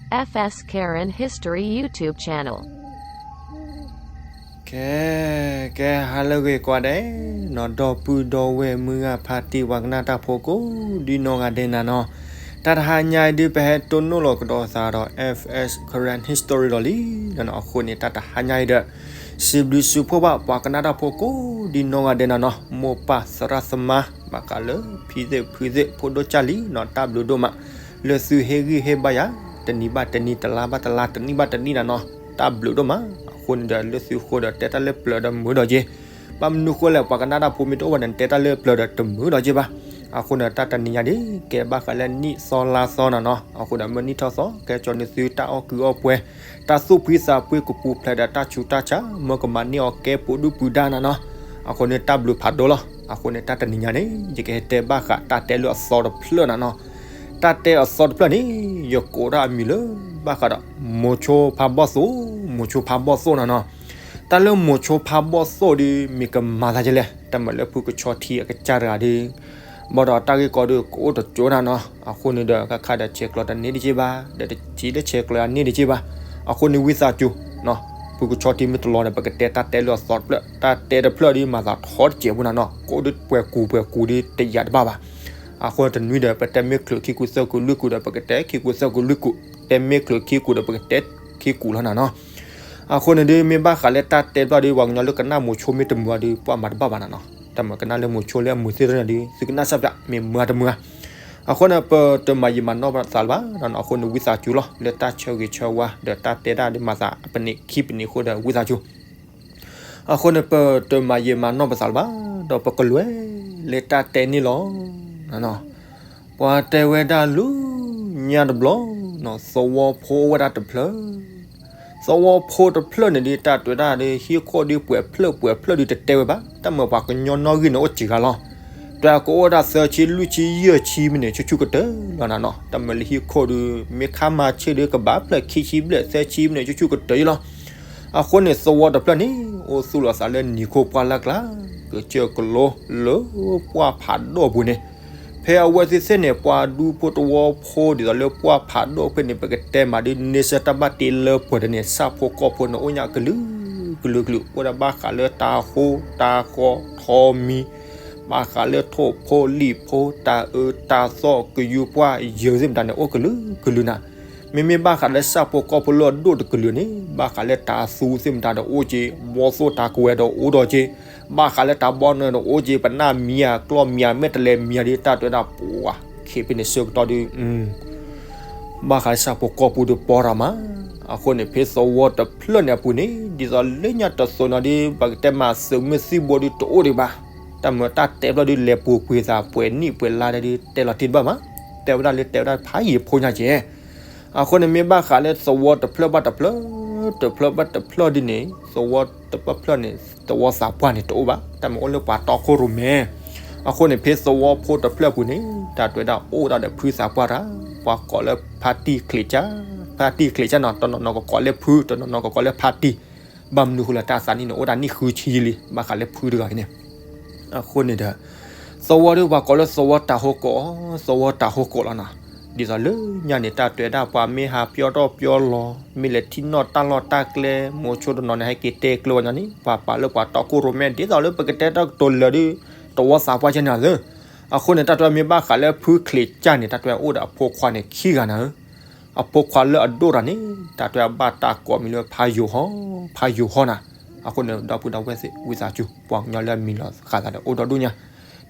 F S Karen History YouTube channel. ကဲ, ကဲ ဟါလၢအဂ့ၤကိးဂၤဒဲးနီၤ, ဒီပုၢ်ဒီဝဲၢ်မုၢ်ဂၢ်ဖါတံၢ်ပှၤကနၣ်တၢ်ဖိကိးဒ်နီၢ်ဂၤဒဲးနၤနီၤ, တၢ်တဟါညါအံၤဒုး ပဟဲတိၢ်နီၣ်လီၤကဒီးသးဒီး F S Karen History လီၤလံနီၤ. အဃိန့ၣ် တၢ်တဟါညါအံၤဒီး စံးဘျုးစံးဖှိၣ်ဘၣ်ပှၤကနၣ်တၢ်ဖိကိးဒ်နီၢ်ဂၤဒဲးနၤနီၤ, မိၢ်ပၢ်သရၣ်သမါ ဘၣ်ဃးလၢဖံသ့ၣ်ဖုသ့ၣ် ဖိဒိၣ်ကၢ်လံနီၤ, တၢ်ဘျုးဒိၣ်မး လၢသုဟ့ၣ်ဂံၢ်ဟ့ၣ်ဘါယၤ တနံၤဘၣ်တနံၤ တလါဘၣ်တလါ တနံၣ်ဘၣ်တနံၣ်နၤနီၤ, တၢ်ဘျုးဒိၣ်မး. အဃိန့ၣ်ဒီး လၢသုဃိဒီး တဲတၢ်လၢပျၢၤဒီးမုာ်ဒီးက့ၤ, ဘၣ်မနုၤဃိလဲၣ် ပှၤကနၣ်တၢ်ဖိမ့ၢ်တအိၣ်ဘၣ်န့ၣ် တဲတၢ်လၢပျၢၤဒီးတမုာ်ဒီးက့ၤဘၣ်. အဃိန့ၣ် တၢ်တနံၤညါဒ် ကဲဘၣ်ဃးလၢနံၣ်သီလါသီနၤနီၤ, အဃိဒီး မ့ၢ်နံၣ်ထီၣ်သီ ကဲကၠီနသုတၢ်အီၣ်ကုးအီၣ်ပှဲၤ, တၢ်သူၣ်ဖှံသးဖှံကပူၤဖျဲးဒီးတၢ်ဆူးတၢ်ဆါ, မၢကမၤန့ၢ်အီၤကဲပူၤဒုၣ်ပူၤဒါနၤနီၤ. အဃိန့ၣ် တၢ်ဘျုးဖးဒိၣ်လီၤ. အဃိန့ၣ် တၢ်တနံၤညါန့ၣ် ယကဟဲတဲဘၣ်ဃးတၢ်တဲလၢအသီတဖျၢၣ်နၤနီၤ. တၢ်တဲအသီတဖျၢၣ်န့ၣ် ယကိးတၢ်အမံၤလၢ ဘၣ်ဃးဒီး မိၤဆိဖးဘီၣ်သိၣ်, မိၤဆိဖးဘီၣ်သိၣ်နၤနီၤ. တၢ်လၢမိၤဆိဖးဘီၣ်သိၣ်ဒုး မ့ၢ်ကမၤသးဒ်လဲၣ်, တၢ်မၤလၢဖုကဆီထံအကစၢ်တဂၤဒုး ဘၣ်ဒီးတၢ်ဂ့ၢ်ကီဒုး ကအိၣ်တကၠိနၤနီၤ. အဃိန့ၣ်ဒီး ခါခါဒီးဆဲးကျိးတန့ၢ်တက့ၢ်ဘၣ်, ဒီးတဆံးလၢဆဲးကျိးအန့ၢ်တက့ၢ်ဘၣ်. အဃိန့ၣ် ဝံသးစူၤ ဖုကဆီထံမ့ၢ်တလီၤဒီး ပကတဲတၢ်တဲလၢအသီတဖျၢၣ်, တၢ်တဲတဖျၢၣ်ဒုး မၤသးထီတစဲးဖိနၤနီၤ, ကအိၣ်ဒုးပှဲၤကူာ်ပှဲၤကူာ်ဒုးတယာ်တဘၣ်ဘၣ်. အဃိတနွံဒီး ပတဲမ့ၢ်ချုးခံကူာ်သၢကူာ်လွံၢ်ကူာ်ဒီး ပကတဲခံကူာ်သၢကူာ်လွံၢ်ကူာ်, တဲမ့ၢ်ချုးခံကူာ်ဒီး ပကတဲခံကူာ်လီၤနၤနီၤ. အဃိန့ၣ်ဒုး မ့ၢ်ဘၣ်ဃးလၢတၢ်တဲဘျီဒုး ပှၤကညီလၢကနၣ်မိၤဆိမ့ၢ်တမုာ်အီၤဒုး ပှၤမၤတဘၣ်ဘၣ်နၤနီၤ. တၢ်မၤကနၣ်လၢမိၤဆိလၢအမုာ်သ့ၣ်တဖၣ်န့ၣ်ဒုး သုကနၣ်စၢ်ပျး မ့ၢ်မုာ်တမုာ်ဧါ. အဃိန့ၣ် ပတမၤယံာ်မၤနီၢ်သးလၢၤဘၣ်နၤနီၤ. အဃိန့ၣ် ဝံသးစူၤလီၤ လၢတၢ်ဆၢဂ့ၤဆၢဝါ ဒီးတၢ်တဲဒၣ်ဒုး မၤသးပနံးခံပနံးဃိဒီး ဝံသးစူၤ အဃိန့ၣ် ပတမၤယံာ်မၤနီၢ်ပသးလၢၤဘၣ်, ဒီးပကလဲၤလၢတၢ်တဲန့ၣ်လီၤ. ပှၤတဲဝဲဒၣ်လၢညါတဘျီ, သဝီဖိအိၣ်ဝဲဒၣ်တဖျၢၣ်, သဝီဖိတဖျၢၣ်န့ၣ်ဒုး တၢ်တဲဝဲဒၣ်ဒုး ဟံၣ်ခိၣ်ဒုးပှဲၤဖျၢၣ်ပှဲၤဖျၢၣ်ဒုးတတဲဝဲဘၣ်, တၢ်မၤပှၤကညီနီၣ်ဂံၢ်န့ၣ်အိၣ်စှၤဂၤလီၤ. တဲကအိၣ်ဝဲဒၣ်သၢဆံလွံၢ်ဆံယဲၢ်ဆံမ့ၢ်န့ၣ် ဆူၣ်ဆူၣ်ကတၢၢ်လီၤနၤနီၤ. တၢ်မၤလၢဟံၣ်ခိၣ်ဒုး မ့ၢ်ခါမၤဆ့ၣ်ဒုး ကဘၣ်ဖျၢၣ်ခံဆံဘျဲၣ်သၢဆံမ့ၢ်န့ၣ် ဆူၣ်ဆူၣ်ကတၢၢ်လီၤ. အဃိန့ၣ် သဝီတဖျၢၣ်န့ၣ် အိၣ်သူၣ်လီၤသးလၢနံၤခိၣ်ပှၢ်လၢ်ကျါ, ကစၢၢ်ကလိလၢပှၢ်ဖးဒိၣ်အပူၤန့ၣ်, ဖဲအဝဲသ့ၣ်သ့ၣ်န့ၣ် ပှၤဒူဖိတဝီဖိဒ်သိးလၢပှၢ်ဖးဒိၣ်ဖဲန့ၣ် ပကတဲမးဒ်န့ဆၢၣ်တၢ်ဘၣ်တ့လၢပှဲၤဒီးန့ၣ် ဆၣ်ဖိကီၢ်ဖိန့ၣ် အိၣ်ညါကလုာ်ကလုာ်ကလုာ် အိၣ်ဒၣ်ဘၣ်ဃးလၢတၤဟိတၤဃီထီမံၤ, ဘၣ်ဃးလၢထိၣ်ဖိလံၣ်ဖိ တၤအၢတၤသီၣ် ကယူၤပှၢ်ယၢၤသ့ၣ်မတၤန့ၣ် အိၣ်ကလုာ်ကလုာ်နၤ. မ့မ့ၢ်ဘၣ်ဃးလၢဆၣ်ဖိကီၢ်ဖိလၢအဒိၣ်တကလုာ်န့ၣ် ဘၣ်ဃးလၢတၤသူသ့ၣ်မတၤဒီးအိၣ်က့, ဘီသိၣ်တၤကဝဲၤဒီးအိၣ်ဒီးက့, ဘၣ်ဃးလၢတၤဘီနၢၤဒီးအိၣ်က့, ပနၢ်မံၤဧါ ကျီၢ်မံၤဧါ မဲာ်တဲးလဲးမံၤဧါဒ်တၢ်တဲဝဲဒၣ်ပှၤ ခံဖဲန့ၣ်ဆၢကတီၢ်ဒုး ဘၣ်ဃးလၢဆၣ်ဖိကီၢ်ဖိဒုးပီတၢ်မး. အဃိန့ၣ် ဖဲသဝီတဖျၢၣ်န့ၣ်အပူၤန့ၣ် ဒ်သိးလၢညါတသိးန့ၣ်ဒ် ပကတဲမးသုးမုၢ်သံၣ်ဘိဒုးတအိၣ်ဒံးဘၣ်. တၢ်မၤတၢ်တဲဘျီဒုး လဲၤပူၤကွံာ်သးပှဲၤနံၣ်ပှဲၤလါဒ် တဲလီၤတံၢ်တဘၣ်မး, တဲဝဲဒၣ်လၢတဲဝဲဒၣ်ဖးယံာ်ဖိညါကဲ. အဃိန့ၣ် မ့ၢ်ဘၣ်ဃးလၢသဝီတဖျၢၣ်ဘၣ်တဖျၢၣ်, တဖျၢၣ်ဘၣ်တဖျၢၣ်ဒ်န့ၣ် သဝီတဖျၢၣ်ဖျၢၣ်န့ၣ် သဝီသးပှၢ်န့ၣ်တအိၣ်ဘၣ်, တၢ်မၤအိၣ်လၢပှၤတီခိၣ်ရိၣ်မဲ. အဃိန့ၣ် ဖဲသဝီဖိတဖျၢၣ်ပူၤန့ၣ် တၢ်တဲဝဲဒၣ်အိၣ်ဒၣ်ဒီးဖုသးပှၢ်တဂၤ, ပှၤကိးလၢဖါတံၢ်ချံးကၢ်, ဖါတံၢ်ချံးကၢ်နီၤ, တနီၤနီၤကကိးလၢဖု, တနီၤနီၤကကိးလၢဖါတံၢ်. ဘၣ်မနုၤဃိလၢတၢ်သးနံၣ်န့ၣ် အိၣ်ဒၣ်နံၣ်ဃုဆံလံ ဘၣ်ဃးလၢဖုတဂၤအံၤန့ၣ်. အဃိန့ၣ်ဒီး သဝီဒုးပှၤကိးလၢသဝီတၤဟိကိး, သဝီတၤဟိကိးလီၤနီၤ. ဒ်သိးလၢညါန့ၣ် တၢ်တဲဝဲဒၣ်ပှၤမ့ၢ်ဟးပျီထီၣ်ပျီလီၤ, မ့ၢ်လဲၤထံၣ်နီၣ်တၢ်လီၢ်တၢ်ကျဲ, မိၤဆိတနီၤန့ၣ် ဟဲက့ၤတဲကျိဝဲညီန့ၣ် ပှၤပာ်လၢပှၤတီခိၣ်ရိၣ်မဲ ဒ်သိးလၢပကတဲတၢ်ကတိၤလၢာ်ဒုး သဝီသးပှၢ်ကဲန့ၣ်လီၤ. အဃိန့ၣ် တၢ်တဲဝဲမ့ၢ်ဘၣ်ဃးလၢဖုချံးကၢ်န့ၣ် တၢ်တဲဝဲအိၣ်ဒီးအဖိခွါန့ၣ်ခံဂၤနၤဧၢ. အဖိခွါလၢအဒိၣ်တၢ်န့ၣ် တၢ်တဲဝဲဘၣ်တၢ်ကိးမံၤလၢဖါယိၤဟီၣ်, ဖါယိၤဟီၣ်နၤ. အဃိန့ၣ် ဒီပုၢ်ဒီဝဲၢ်သ့ၣ် ဝံသးစူၤ ပှၤကညီလၢအမံၤလီၤဃာ်သးဒီးအိၣ်ဒီဒူၣ်ညါ.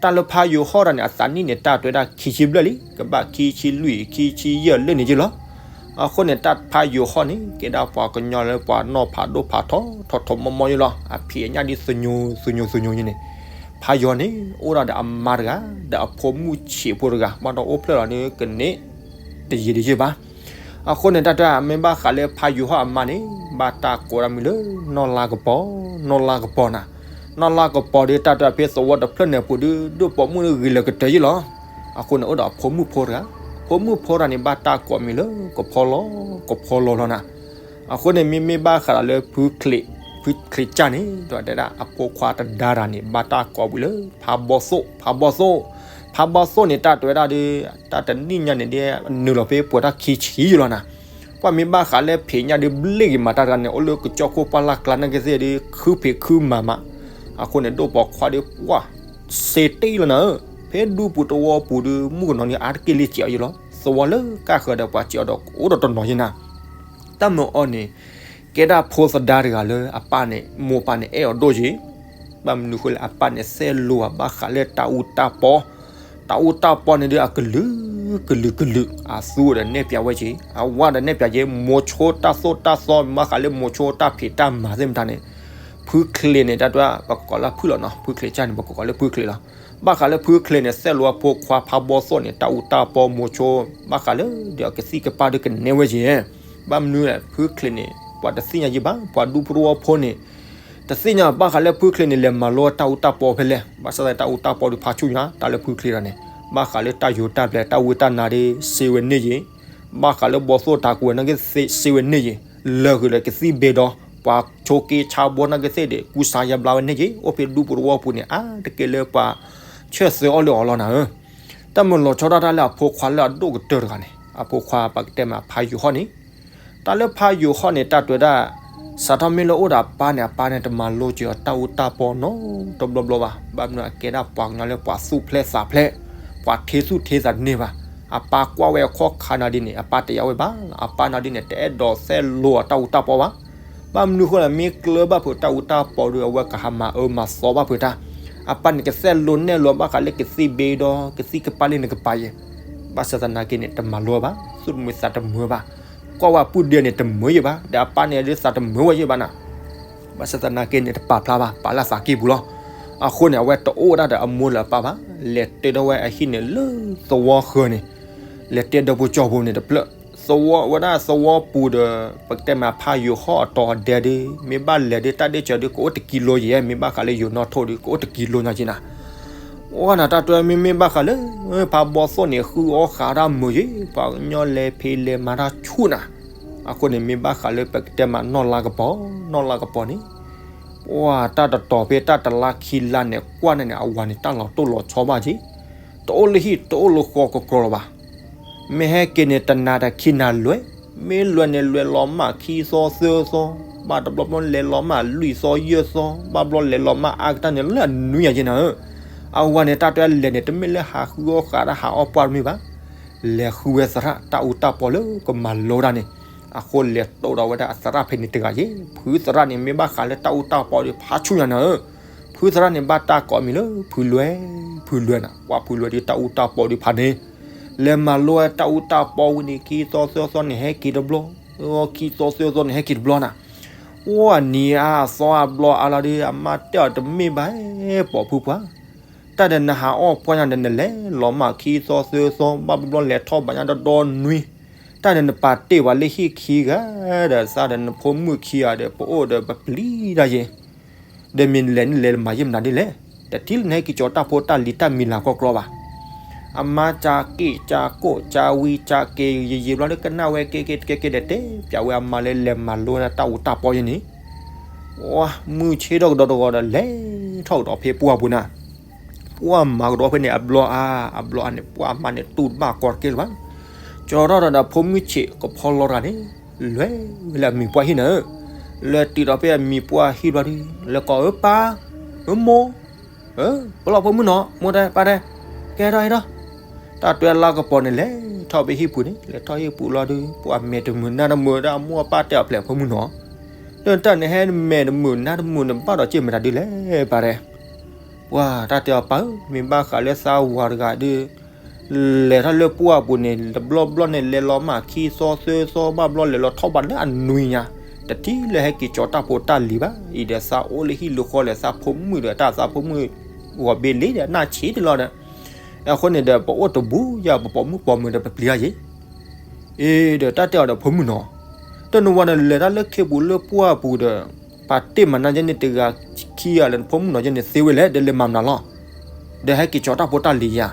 တၢ်လၢဖါယိၤဟီၣ်တၢ်န့ၣ် အသးနံၣ်န့ၣ် တၢ်တဲဝဲဒၣ်ခံဆံဘျဲၣ်လံ, ကဘၣ်ခံဆံလွံၢ် ခံဆံယဲၢ်လၢန့ၣ်က့လီၤ. အဃိန့ၣ် တၢ်ဖါယိၤဟီၣ်န့ၣ် ကဲဒၣ်ပှၤကညီလၢပှၤနီၢ်ဖးဒိၣ်ဖးထီ ထီထီမီမီယ့လီၤ. အဖံးအညၣ်ဒ်သူညိ သူညိ သူညိန့ၣ်, ဖါယိၤန့ၣ် အိၣ်ဒၣ်ဒီးအမါတဂၤ ဒီးအဖိမုၣ်ဆံးဖိတဂၤ ဘၣ်ဒီးအိၣ်ဖျဲၣ်လီၤန့ၣ် ကန့ၢ်တယံာ်တယံာ်ဘၣ်. အဃိန့ၣ် တၢ်တဲမ့ၢ်ဘၣ်ဃးလၢဖါယိၤဟီၣ်အမါန့ၣ် ဘၣ်တၢ်ကိးတၢ်မံၤလၢ နီၢ်လါကပီၤ, နီၢ်လါကပီၤနၤ. နီၢ်လါကပီၤဒီး တၢ်တဲဖဲသဝီတဖျၢၣ်န့ၣ်အပူၤဒုး ဒိၣ်ပိာ်မုၣ်ဂ့ၤလၢကတၢၢ်ယ့လီၤ. အဃိန့ၣ် အိၣ်ဒီးအဖိမုၣ်ဖိတဂၤ, ဖိမုၣ်ဖိတဂၤန့ၣ် ဘၣ်တၢ်ကိးမံၤလၢ ကဖီလီၤ, ကဖီလီၤလီၤနၤ. အဃိန့ၣ် မ့မ့ၢ်ဘၣ်ဃးဒီးလၢဖုချံး, ဖုချံးကၢ်န့ၣ် တၢ်တဲဒၣ်အဖိခွါတဒါတၢ်န့ၣ် ဘၣ်တၢ်ကိးဝံၤလၢ ဖါဘီသိၣ်, ဖါဘီသိၣ်, ဖါဘီသိၣ်န့ၣ် တၢ်တဲဝဲဒၣ်ဒီး တၢ်တနံၣ်ညါန့ၣ်ဒ် နုာ်လီၤဖဲပှဲၤထီၣ်ခံဆံယ့လီၤနၤ. ပှၢ်မ့ၢ်ဘၣ်ဃးလၢဖံးညၣ်ဒီး ဘျ့ၣ်က့ၤမးတၢ်တဂၤန့ၣ် အိၣ်လၢကစၢၢ်ခိၣ်ပှၢ်လၢ်ကျါနာ်က့သ့ၣ်ဒီး ခုဖံးခုမၤမး, အဃိန့ၣ် ဒိၣ်ပိာ်ခွါဒီးပှၢ် စ့တ့ၢ်လီၤနၤဧၢ, ဖဲဒူပူၤသဝီပူၤဒီး မုၣ်ကနီၤန့ၣ် အါတက့ၢ်လံစံးအီၤယဲလီၤ, သဝီလၢကၢ်ဃၢၤဒီးပှၤစံးအီၤဒီး အိၣ်ဒီးတနီၤယဲနၤ, တၢ်မၤအီၤန့ၣ် ကဲဒၣ်ဖိသဒါတဂၤလၢအပၢ်န့ၣ် မိၢ်ပၢ်န့ၣ်အဲၣ်အီၤဒိၣ်က့ၤ, ဘၣ်မနုၤဃိလဲၣ် အပၢ်န့ၣ် စဲလိာ်အဘၣ်ဃးလၢတၢ်အူတၢ်ပီ, တၢ်အူတၢ်ပီန့ၣ်ဒီးအကလုာ်ကလုာ်ကလုာ်, အသူဒီးနဲၣ်ပၠးဝဲက့ၤ, အဝၤဒီးနဲၣ်ပၠးက့ၤ, မိၤဆိတၢ်သိၣ်တၢ်သီ ဘၣ်ဃးလၢမိၤဆိတၢ်ဖံးတၢ်မၤသ့ၣ်မတၤန့ၣ်, ဖုချ့န့ၣ် တၢ်တဲ ပကကိးလၢဖုလီၤနီၤ, ဖုချ့ကၢ်န့ၣ် ပကကိးလၢဖုချ့လီၤ. ဘၣ်ဃးလၢဖုချ့န့ၣ် စဲလိာ်အဖိခွါဖးဘီသိၣ်န့ၣ် တၢ်အူတၢ်ပီမိၤဆိ, ဘၣ်ဃးလၢဒီးအကသံၣ်ကပၢ်ဒီးကနဲဝဲက့ၤ, ဘၣ်မနုၤလဲၣ် ဖုချ့န့ၣ် ပှၤတသ့ၣ်ညါယဲဘၣ်, ပှၤဒူဖိတဝီဖိန့ၣ် တသ့ၣ်ညါဘၣ်ဃးလၢဖုချ့န့ၣ် လဲၤမၤလိတၢ်အူတၢ်ပီဖဲလဲၣ်, ဘၣ်ဆၣ်သနာ်က့တၢ်အူတၢ်ပီဒီးဖးဆူၣ်ညါ, တၢ်လၢဖုချ့တဂၤန့ၣ်, ဘၣ်ဃးလၢတၢ်ယိၤတၢ်ဘျဲး တၢ်ဝံတၢ်နါဒီး စ့ဝဲန့ၢ်က့ၤ, ဘၣ်ဃးလၢဘီသိၣ်တၢ်ကူဝဲနာ်က့သ့ၣ် စ့ဝဲန့ၢ်က့ၤ, လၢာ်ဃုာ်ဒီးကသံၣ်ဘ့ဒီး ပှၤဆိးက့ဆါဘီနာ်က့သ့ၣ်ဒီး ကူစါယါဘျါဝဲန့ၢ်က့ၤ, အိၣ်ဖဲဒူပူၤတဝီပူၤန့ၣ် အါတက့ၢ်လၢပှၤ ဆၢၣ်သၢအီၤလၢအီၤလီၤနၤဧၢ. တၢ်မၤလီၤဆီဒၣ်တၢ်လၢအဖိခွါလၢအဒိၣ်ကတၢၢ်တဂၤန့ၣ်, အဖိခွါပကတဲမးဖးယိၤဟီၣ်န့ၣ်, တၢ်လၢဖးယိၤဟီၣ်န့ၣ် တၢ်တဲဝဲဒၣ်, စးထီၣ်မ့ၢ်လၢအိၣ်ဒီးအပၢ်န့ၣ် အပၢ်န့ၣ်တမၤလိစၢၤအတၢ်အူတၢ်ပီနီတဘျီဘျီဘၣ်, ဘၣ်မနုၤအကဲဒၣ်ပှၤကညီလၢပှၤသူၣ်ဖျဲးသးဖျဲး, ပှၤထ့သူၣ်ထ့သးန့ၢ်ဘၣ်, အပၢ်ကွၢ်ဝဲအခီၣ်ခါနၤဒ်န့ၣ် အပၢ်တယာ်ဝဲဘၣ်, အပၢ်နၤဒ်န့ၣ် တအဲၣ်ဒိးစဲလိာ်အတၢ်အူတၢ်ပီဘၣ်. ဘၣ်မနုၤဃိလဲၣ် မ့ၢ်ကျၢၤဘၣ်ဖုးတၢ်အူတၢ်ပီဒီး အဝဲကဟးမၤအၢမၤသီဘၣ်ဖုးတၢ်, အပၢ်န့ၣ် ကစဲလိာ်နဲၣ်လိာ်ဘၣ်ဃးလၢကသံၣ်ဘ့ဒီး ကသံၣ်ကပၢ်လၢနကပၤယဲ, ဘၣ်ဆၣ်သနာ်က့န့ၣ် တမၤလိဘၣ်, သူၣ်တမုာ်သးတမုာ်ဘၣ်, ကွၢ်ဝဲပုၢ်ဒ့န့ၣ် တမုာ်ယဲဘၣ်, ဒီးအပၢ်န့ၣ်ဒ်သးတမုာ်ဝဲယဲဘၣ်နၤ ဘၣ်ဆၣ်သနာ်က့န့ၣ် တပာ်ဖျါဘၣ်, ပာ်လၢသးကံၢ်ပူၤလီၤ. အဃိန့ၣ် အဝဲတအိၣ်ဝဲဒၣ်ဒီးအမိၢ်လၢအပၢ်ဘၣ်, လဲၤတဲဒီးဝဲအဟံၣ်န့ၣ်လၢသဝီဃၢၤန့ၣ်, လဲၤတဲဒီးပှၤကၠီပူၤန့ၣ်တဖျၢၣ်, သဝီဝဲဒၣ်သဝီပူၤဒီး ပကတဲမးဖးယိၤဟီၣ်အတီၤအဒဲဒီး မ့ၢ်ဘၣ်လဲၤဒီးတၢ်ဒ့ၣ်စၢၤဒီး ကအိၣ်တကံလိယဲ, မ့ၢ်ဘၣ်ဃးလၢယိၤနီၣ်ထိၣ်ဒီး ကအိၣ်တကံလိညါက့နၤ အဃိန့ၣ်တၢ်တဲမ့မ့ၢ်ဘၣ်ဃးလၢ ဖးဘီသိၣ်န့ၣ် ဃုအီၣ်ဃးတၢ်မုာ်ယဲ, ပှၤကညီလဲၤဖံးလဲၤမၤတၢ်ဆူၣ်နၤ, အဃိန့ၣ် မ့ၢ်ဘၣ်ဃးလၢပကတဲမးနီၢ်လါကပီၤ, နီၢ်လါကပီၤန့ၣ်, ပှၤတၢ်တတီၤဖဲတၢ်တလါခံလါန့ၣ် ကွၢ်န့ၣ်န့ၣ် အဝၤန့ၣ် တၢ်လီၤတိၢ်လီၤဆီဘၣ်က့, တအိၣ်လၢဟံၣ်တအိၣ်လၢဃီကီကီလီၤဘၣ်. မ့ၢ်ဟဲက့ၤန့ၣ် တနၤတခံနၤလွဲၢ်, မ့ၢ်လွဲၢ်န့ၣ် လဲၤလီၤမၢ်ခံသီသၢသီ, ဘၣ်တဘျီဘျီလဲၤလီၤမၢ်လွံၢ်သီယဲၢ်သီ, ဘၣ်ဘျီလဲၤလီၤမၢ်အါကတၢၢ်န့ၣ် လၢအနွံညါက့နၤဧၢ. အဝၤန့ၣ် တၢ်တဲလဲၤန့ၣ် တမ့ၢ်လၢဟးဃုအီၣ်ဃးတၢ်ဟးအီၣ်ပှၢ်တမ့ၢ်ဘၣ်, လဲၤဃုဝဲသရၣ်တၢ်အူတၢ်ပီလၢကမၤလိတၢ်န့ၣ်, အဃိလဲၤတိၢ်ဒီးဝဲဒၣ်အသရၣ်ဖဲန့ၣ်တဂၤယဲ, ဖုသရၣ်န့ၣ် မ့ၢ်ဘၣ်ဃးလၢတၢ်အူတၢ်ပီဒီးဖးဆူၣ်ညါနၤဧၢ. ဖုသရၣ်န့ၣ် ဘၣ်တၢ်ကိးမံၤလၢဖုလွဲၢ်, ဖုလွဲၢ်နၤ, ပှၤဖုလွဲၢ်ဒီးတၢ်အူတၢ်ပီဒီးဖးန့ၣ်, လဲၤမၤလိဝဲတၢ်အူတၢ်ပီဝံၤန့ၣ် ခံသီသၢသီန့ၣ်ဟဲက့ၤတဘျီ, ခံသီသၢသီန့ၣ်ဟဲက့ၤတဘျီနၤ, အိၣ်အနံၤအါအသီအဘျီအါလီၤဒီး အမါတဲအီၤတမ့ၢ်ဘၣ်, ပိာ်ဖုပှၢ်, တၢ်ဒီးနဟးအီၣ်ပှၢ်ညါဒီး နလဲၤလီၤမၢ်ခံသီသၢသီ ဘၣ်ဘျီလဲၤထီၣ်ဘးညါဒီဒီနွံ, တၢ်ဒီးနပာ်တ့ၢ်ပှၤလၢဟံၣ်ခံဂၤဒီး သးဒီးနဖိမုၣ်ခံဂၤဒီး ပအိၣ်ဒီးပပျံၤတၢ်ယဲ ဒီးမ့ၢ်နလဲၤန့ၣ်လဲၤမၤယဲၢ်မနုၤဒ်လဲၣ်, တထံၣ်လၢနဟဲက့ၤကၠီၤတၢ်ဖိတၢ်လံၤတၢ်မံၤလၤကီကီဘၣ်. အမါကၠါက့ၣ်ကၠါကိၣ်ကၠါဝံကၠါက့ၤ ယယံာ်ဘျီလၢကနၣ်ဝဲကဲကဲတကဲကဲဒီး တဲပၠးဝဲအမါလၢလဲၤမၤလိဝဲဒၣ်တၢ်အူတၢ်ပီယဲန့ၣ်, မုၢ်ဆ့ၣ်ထီၣ်ကဒီးတဂီၤဒီး လဲၤထီၣ်ကဒီးဖဲပှၢ်ပူၤနၤ, ပှၢ်မၤကဒီးဖဲန့ၣ် အဘျီအါ, အဘျီအါန့ၣ် ပှၢ်မၤန့ၣ် တူၢ်တဘၣ်ကီတကဲလၢၤဘၣ်. ကၠီၤထီၣ်ဒီးဖိမုၣ်ဆံးကဖီလီၤတဂၤန့ၣ် လဲၤဝဲလၢအမံၤပှၢ်ဟံၣ်နၤဧၢ, လဲၤတုၤဒီးဖဲအမံၤပှၢ်ဟံၣ်ဘျီဒီး လဲၤကိးအၢပၢ်, အၢမိၢ်, ပလီၢ်ဖိမုၣ်နီၤ မိၢ်တဲပၢ်တဲ, ကဲထီၣ်ဟ့ၣ်ထီၣ်, တၢ်တဲလါကပီၤန့ၣ် လဲၤထီၣ်ဖဲဟံၣ်ပူၤန့ၣ် လဲၤထီၣ်ဟံၣ်ပူၤလီၤဒီး ပှၢ်မဲာ်တမုာ်နါတမုာ်ဒီး အမိၢ်အပၢ်တဲအီၤဖျဲးဖိမုၣ်နီၤ, ဒီးတၢ်န့ၣ်ဟဲမဲာ်တမုာ်နါတမုာ်န့ၣ် ဘၣ်ဒီးက့ၢ်မတၤဒ်လဲၣ်ပၢ်တဲ ပှၢ်တၢ်တဲအီၤပၢ်ဧၢ, မ့ၢ်ဘၣ်ဃးလၢသးဝၤတဂၤဒီး လဲၤထီၣ်လၢပှၢ်ပူၤန့ၣ် တဘျီဘျီန့ၣ် လဲၤလီၤမၢ်ခံသီသၢသီ ဘၣ်ဘျီလဲၤလီၤထီၣ်ဘးလၢအနွံညါ, တထံၣ်လၢဟဲက့ၤကၠီၤတၢ်ဖိတၢ်လံၤဘၣ်. အံၤဒီးသးအိၣ်လၢဟံၣ်လၢဃီလဲၣ် သးဖိမုၣ်ဒီးတၢ်သးဖိမုၣ် ဂီၤဘ့လံဒီး နၢ်ဆံးတလီၤဒီး, အဃိန့ၣ်ဒီး ပအိၣ်တဘူးယၤ ပပိာ်မုၣ်ပိာ်မုၣ်ဒီးပပျံၤတၢ်ယဲ အ့ ဒီးတၢ်တဲအီၤဒီးဖိမုၣ်နီၤ, တၢ်နဝၤန့ၣ် လဲၤတၢ်လၢခ့ပူၤလၢပှၢ်ပူၤဒီး ပာ်တ့ၢ်မၤနၤယဲန့ၣ်တဂၤခံဂၤလၢနဖိမုၣ်နီၤယဲန့ၣ်သ့ဝဲလဲၣ် ဒီးလဲၤမၤမနုၤလီၤ, ဒီးဟဲက့ၤကၠီၤတၢ်ဖိတၢ်လံၤယၤ,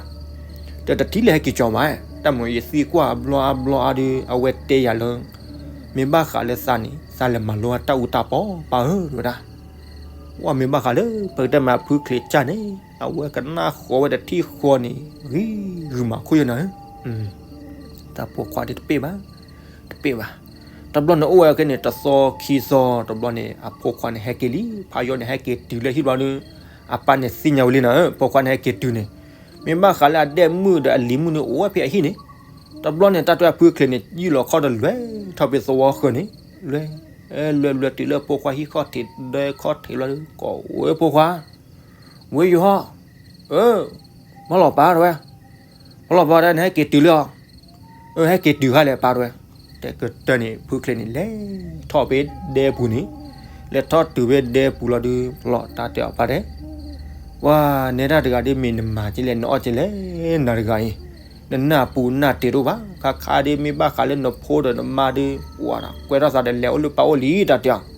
ဒီးတထံၣ်လၢဟဲက့ၤကၠီၤဘၣ်, တၢ်မ့ၢ်ယသံကွၢ်အဘျီအါဘျီအါဒီး အဝဲတဲယၤလၢ မ့ၢ်ဘၣ်ဃးလၢသးန့ၣ် သးလဲၤမၤလိတၢ်အူတၢ်ပီပၢ်ဧၢ တဲဝဲဒၣ် ဝဲမ့ၢ်ဘၣ်ဃးလၢ ပကတဲမးဖုချ့ကၢ်န့ၣ် အဝဲကနၣ်ဃီဝဲတထံၣ်ဃီန့ၣ် ဂံၢ်ဂုာ်မးခိၣ်ယဲနၤဧၢ, တၢ်ပိာ်ခွါဒ်တပ့ၢ်ဘၣ်, တပ့ၢ်ဘၣ်, တဘျီန့ၣ်အိၣ်ဝဲခဲန့ၣ် တသီခံသီ တဘျီန့ၣ် အဖိခွါန့ၣ်ဟဲက့ၤလံ, ဖါယီၤန့ၣ်ဟဲက့ၤတုၤလၢဟံၣ်ဘျီဒီး အပၢ်န့ၣ်သ့ၣ်ညါဝဲလံနီၤ, ဖိခွါန့ၣ်ဟဲက့ၤတုၤန့ၣ် မ့ၢ်ဘၣ်ဃးလၢအဒဲၣ်မုၣ်ဒီးအလံၤမုၣ်န့ၣ် အိၣ်ဝဲဖဲအဟံၣ်န့ၣ်, တဘျီန့ၣ် တၢ်တဲအဖုချ့န့ၣ် ယုၢ်လီၤခီၣ်ဒီးလဲၤထီၣ်ဖဲသဝီဃၢၤန့ၣ်, လဲၤ, လဲၤလဲၤတုၤလၢဖိခွါဟံၣ်ခီၣ်ထံး ဒဲခီၣ်ထံးလီၤဒီး ကိးဝဲဖိခွါ, ဝဲယီၤ, အၢ, မၤလီၤပၢ်တဝဲ, မၤလီၤပၢ်တဝဲ နဟဲက့ၤတုၤလၢအီၤ, အၢ ဟဲက့ၤတုၤခါလဲၣ်ပၢ်တဝဲ, တဲကတၢၢ်န့ၣ် ဖုချ့န့ၣ် လဲၤထီၣ်ဖဲဒဲပူၤန့ၣ်, လဲၤထီၣ်တုၤဖဲဒဲပူၤလီၤဒီး လီၤတၢ်တဲအီၤပၢ်တဲ ပှၤနဲဒၣ်တဂၤဒ်မ့ၢ်နမၤကလဲၣ် နအီၣ်ကလဲၣ် နၤတဂၤအံၤ, နနၢ်ပူၤနၢ်တ့ၤတအိၣ်ဘၣ်, ခါခါဒ်မ့ၢ်ဘၣ်ဃးလၢနဖိဒီးနမါဒီး ပှၤကွဲထီၣ်သးဒီးလဲၤအိၣ်လၢပၢ်အိၣ်လံတၢ်တဲအီၤ,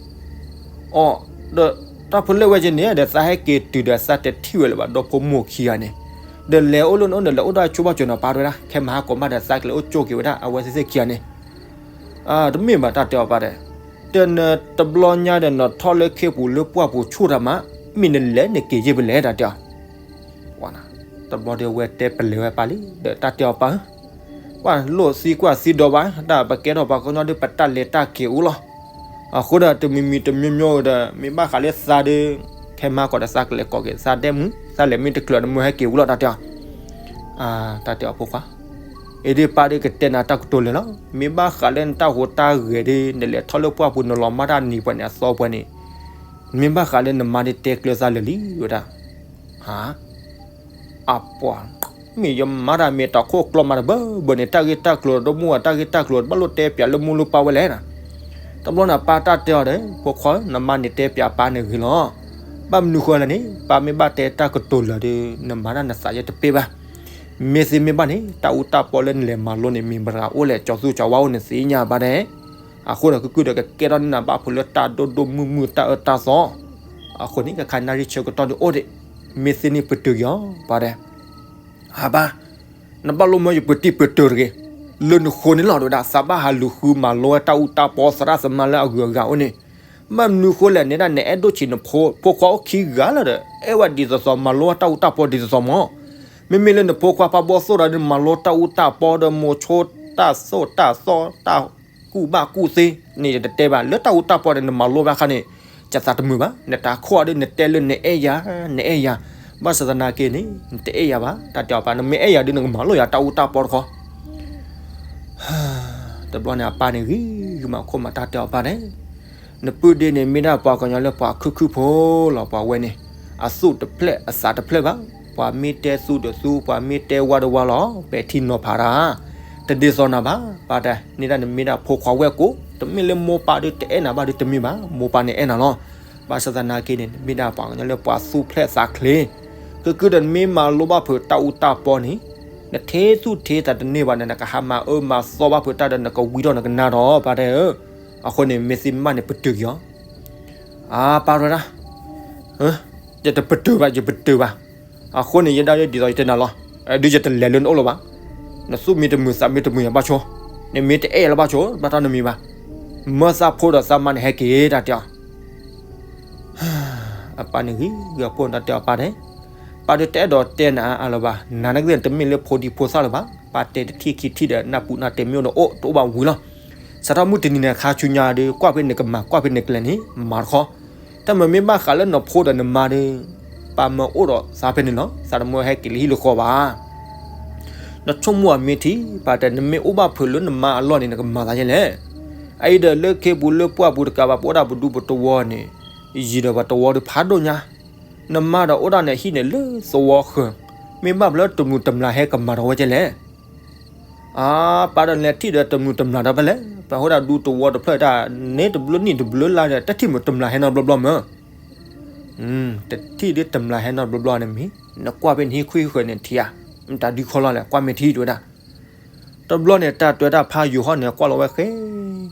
အီၣ်, ဒီးတၢ်ဖိလၢဝဲကန့ၣ် ဒီးသးဟဲက့ၤတုၤဒီးသးတထံၣ်ဝဲလၢၤဘၣ် ဒီဖိမိၢ်ခံဂၤန့ၣ်, ဒီးလဲၤအိၣ်လၢနအိၣ်န့ၣ် လဲၤအိၣ်ဒၣ်ဆိဘၣ်ကၠိၤနီၤပၢ်တဝဲဒၣ် ခဲမဟါကိးမးဒီးသးကလဲၤအိၣ်ကၠိက့ၤဝဲဒၣ် အဝဲသ့ၣ်ခံဂၤန့ၣ် တမ့ၢ်ဘၣ်တၢ်တဲအီၤပၢ်ဒီး, တဲနတဘျီညါဒီးနထီၣ်လၢခ့ပူၤလၢပှၢ်ပူၤဆူၣ်တၢ်မး, မ့ၢ်နလဲၤနက့ၤယ့ၢ်ဖဲလဲၣ်တၢ်တဲအီၤ, တဘျီဒီးဝဲတဲပလဲၤဝဲပၢ်လံ ဒီးတၢ်တဲအီၤပၢ်ဧၢ, ကွၢ်လိၣ်သံကွၢ်သံဒီးဘၣ် တၢ်ပကဲထီၣ်ပှၤကညီဒီးပတၢ်လဲၤတၢ်က့ၤအိၣ်လီၤ, အဃိဒီးတမံၤမံၤတမျိုးမျိုးဒီး မ့ၢ်ဘၣ်ဃးလၢသးဒီး ခဲမဟါကိးဒီးသးကလဲၤကိးက့ၤသးဒဲမုၣ် သးလဲၤမ့ၢ်တချုးဒီးမုၢ်ဟဲက့ၤဝံၤလီၤတၢ်တဲအီၤ တၢ်တဲအီၤဖိခွါ, အ့ဒ့ၣ်ပၢ်ဒီးကတဲနၤတၢ်ကတိၤလၢာ်လီၤ, မ့ၢ်ဘၣ်ဃးလၢနတၢ်ဟူးတၢ်ဂဲၤဒီး နလဲၤထီၣ်လၢပှၢ်ပူၤ နလီၤမၢ်တၢ်နံၤပှဲၤန့ၣ် အသီပှဲၤန့ၣ်, မ့ၢ်ဘၣ်ဃးလၢနမါဒီးတဲကျၢၤသးလၢာ်လံဝဲဒၣ်, ဟါ, အပှၤ, မ့ၢ်ယမါတၢ်မ့ၢ်တၢ်ခိၣ်ကျီမးတဘၢဘၢန့ၣ် တၢ်ဂ့ၢ်တၢ်ကျိၤဒီးမိၢ်အတၢ်ဂ့ၢ်တၢ်ကျိၤ ဘၣ်လိၣ်တဲပၠးလၢမိၢ်လၢပၢ်ဝဲလဲၣ်, တဘျီန့ၣ်ပၢ်တၢ်တဲအီၤဒီး ဖိခွါ နမါန့ၣ်တဲပၠးပၢ်န့ၣ်ဂ့ၤလီၤ, ဘၣ်မနုၤဃိလဲၣ်န့ၣ် ပၢ်မ့ၢ်ဘၣ်တဲတၢ်ကတိၤလၢာ်ဒီး နမၤတၢ်နသးယဲတပ့ၢ်ဘၣ်, မ့ၢ်သ့မ့ၢ်ဘၣ်န့ၣ် တၢ်အူတၢ်ပီလၢနလဲၤမၤလိန့ၣ် မ့ၢ်မတၤတဂၤအိၣ်လဲၣ် ကၠီသူကၠီဝါအိၣ်န့ၣ်သ့ၣ်ညါဘၣ်ဒဲး, အဃိဒီးကုၢ်ကုၢ်ဒီးကကဲထီၣ်န့ၢ်နၤဘၣ်ဖိလၢတၢ်ဒိၣ်ဒိၣ်မုၢ်မုၢ်တၢ်အၢတၢ်သီ, အဃိန့ၣ် ကခါနၣ်ရံၣ်ဆၢကတီၢ်ဒုးအိၣ်ဒံး, မ့ၢ်သ့န့ၣ်ပတုာ်က့ၤအီၤပၢ်ဒဲး ဟါဘၣ်, နဘၣ်လိၣ်မၢယပတံၢ်ပတုာ်တဂ့ၤ, လၢနဃိန့ၣ်လီၤတဝဲဒၣ် သးဘၣ်ဟးလူၤဃုမၤလိဝဲတၢ်အူတၢ်ပီသရၣ်သမါလၢအဂုၤအဂၤအိၣ်န့ၣ်, ဘၣ်မနုၤဃိလဲၣ် နဲဒၣ်နအဲၣ်ဒိၣ်ဆံးနဖိ ဖိခွါအိၣ်ခံဂၤလၢာ်ဒီး အဲၣ်ဝဲဒ်သိးသိး မၤလိဝဲတၢ်အူတၢ်ပီဒ်သိးသိးမး, မ့မ့ၢ်လၢနဖိခွါဖးဘီသိၣ်ဒီး နမၤလိတၢ်အူတၢ်ပီဒီး မိၤဆိတၢ်သိၣ်တၢ်သီ တၢ်ကူၣ်ဘၣ်ကူၣ်သ့န့ၣ် ယတတဲဘၣ် လၢတၢ်အူတၢ်ပီန့ၣ် နမၤလိဘၣ်ခါန့ၣ် ယသးတမုာ်ဘၣ်, နတၢ်ခိၣ်အီၤဒီး နတဲလၢနအဲၣ်ယၤ, နအဲၣ်ယၤ, ဘၣ်ဆၣ်သနာ်က့န့ၣ် နတအဲၣ်ယၤဘၣ်, တၢ်တဲအီၤပၢ် နမ့ၢ်အဲၣ်ယၤဒီး နကမၤလိယၤတၢ်အူတၢ်ပီတခီ, တဘျီန့ၣ် အပၢ်န့ၣ်ဂံၤဂံၤမးခိၣ်မး တၢ်တဲအီၤပၢ်န့ၣ်, နပုၢ်ဒ့န့ၣ်မ့ၢ်ဒၣ်ပှၤကညီလၢပှၤခုၣ်ခုၣ်ဖိလီၤ ပှၤဝဲန့ၣ်, အသူၣ်တဖျဲၣ်အသးတဖျဲၣ်ဘၣ်, ပှၤမ့ၢ်တဲသူဒီးသူ ပှၤမ့ၢ်တဲဝါဒီးဝါလီၤ, ပဲာ်ထံနီၤဖးတၢ်, တဒ်သိးနၤဘၣ်, ပၢ်တဲ, န့ၣ်ဒၣ်နမ့ၢ်ဒၣ်ဖိခွါဝဲၢ်ကိ, တမ့ၢ်လၢမိၢ်ပၢ်ဒီးတအဲၣ်နၤဘၣ်ဒီးတမ့ၢ်ဘၣ်, မိၢ်ပၢ်န့ၣ်အဲၣ်နၤလီၤ, ဘၣ်ဆၣ်သနာ်က့န့ၣ် နမ့ၢ်ဒၣ်ပှၤကညီလၢပှၤသူၣ်ဖျဲၣ်သးချ့, ကကုဒီးနမ့ၢ်မၤလိဘၣ်ဖုးတၢ်အူတၢ်ပီန့ၣ်, နထဲသူၣ်ထဲသးတန့ၢ်ဘၣ်န့ၣ် နကဟးမၤအၢမၤသီဘၣ်ဖုးတၢ်ဒီး နကဝံထီၣ်နကနါထီၣ် ပၢ်တဲဧၢ, အဃိန့ၣ် မ့ၢ်သ့မ့ၢ်ဘၣ်န့ၣ် ပတုာ်က့ၤအီၤ အါ ပၢ်တဝဲဒၣ်, ယတပတုာ်ဘၣ် ယပတုာ်ဘၣ်, အဃိန့ၣ် ယဒၣ်ယဒ်သိးယတဲနၤလီၤ, ဒုးယတလဲၤလၢနအိၣ်လၢၤဘၣ်, နသူၣ်မံတမုာ်သးမံတမုာ်ယၤဘၣ်ဆိ, နမ့ၢ်တအဲၣ်ယၤလၢၤဘၣ်ဆိ ဘၣ်တၢ်နမံၤဘၣ်, မၢသးဖိဒီးသးမါန့ၣ်ဟဲက့ၤတၢ်တဲအီၤ အပၢ်န့ၣ်ဂံၤဂံၤအဖိန့ၣ် တၢ်တဲအီၤပၢ်န့ၣ်, ပၢ်ဒုးတအဲၣ်ဒိးတဲနၤအါလၢၤဘၣ်, နၤနကသ့ၣ်တမ့ၢ်လၢဖိဒံဖိသၣ်လၢၤဘၣ်, ပၢ်တဲတထံၣ်ခံထံၣ်ဒီး နၢ်ပူၤနၢ်တဲာ်မ့ၢ်အိၣ်ဒီးအိၣ်တအိၣ်ဘၣ်ဝံၤလီၤ, စးထီၣ်မုၢ်တနံၤန့ၣ် ခါဆူညါဒီး ကွၢ်ဖဲနကမၤ ကွၢ်ဖဲနကလဲၤန့ၣ် မၤတခီ, တၢ်မ့မ့ၢ်ဘၣ်ဃးလၢနဖိဒီးနမါဒီး ပၢ်မၢအိၣ်ဒီးသးဖဲန့ၣ်လီၤ, သးတမၢဟဲက့ၤလၢဟံၣ်လၢဃီဘၣ် နဆိကမိၣ်အမ့ၢ်ထံ ပၢ်တဲ နမ့ၢ်အိၣ်ဘၣ်ဖုးလၢနမါအလီၢ်န့ၣ် နကမၤသးယဲလဲၣ်. အအံၤဒီးလၢခ့ပူၤလၢပှၢ်ပူၤတကးဘၣ် ပအိၣ်ဒၣ်ပဒူပတဝီန့ၣ်, ယံာ်ဒီးပှၤတဝီဒီးဖးဒိၣ်ညါ, နမါဒီးအိၣ်ဒၣ်န့ၣ်ဟံၣ်န့ၣ်လၢသဝီဃၢၤ, မ့ၢ်ဘၣ်ဖုးလၢတမုာ်တမျၢ်ဟဲကမၤဒီးဝဲကဲလဲၣ်. အါ ပၢ်ဒီးလဲၤထံၣ်ဒီးတမုာ်တမျၢ်ဒီးဖဲလဲၣ်, ပှၤဟိဒၣ်ဒူတဝီတဖျၢၣ်တၢ်, န့ၣ်တဘျုးနံၣ်တဘျုးလါဒီး တထံၣ်မုာ်တမျၢ်ဟဲနီတဘျီဘျီမၢ် တထံၣ်ဒ်တမျၢ်ဟဲနီတဘျီဘျီန့ၣ်မ့ၢ်, နကွၢ်ဖဲနဟံၣ်ခွံဃၢၤန့ၣ်ထံဧါ, မတၤဒုခီလီၤလဲၣ် ကွၢ်မ့ၢ်ထံတဲဝဲဒၣ်. တဘျီန့ၣ် တၢ်တွဲတၢ်ဖးယိၤဟီၣ်န့ၣ် ကွၢ်လီၤဝဲဃဲ,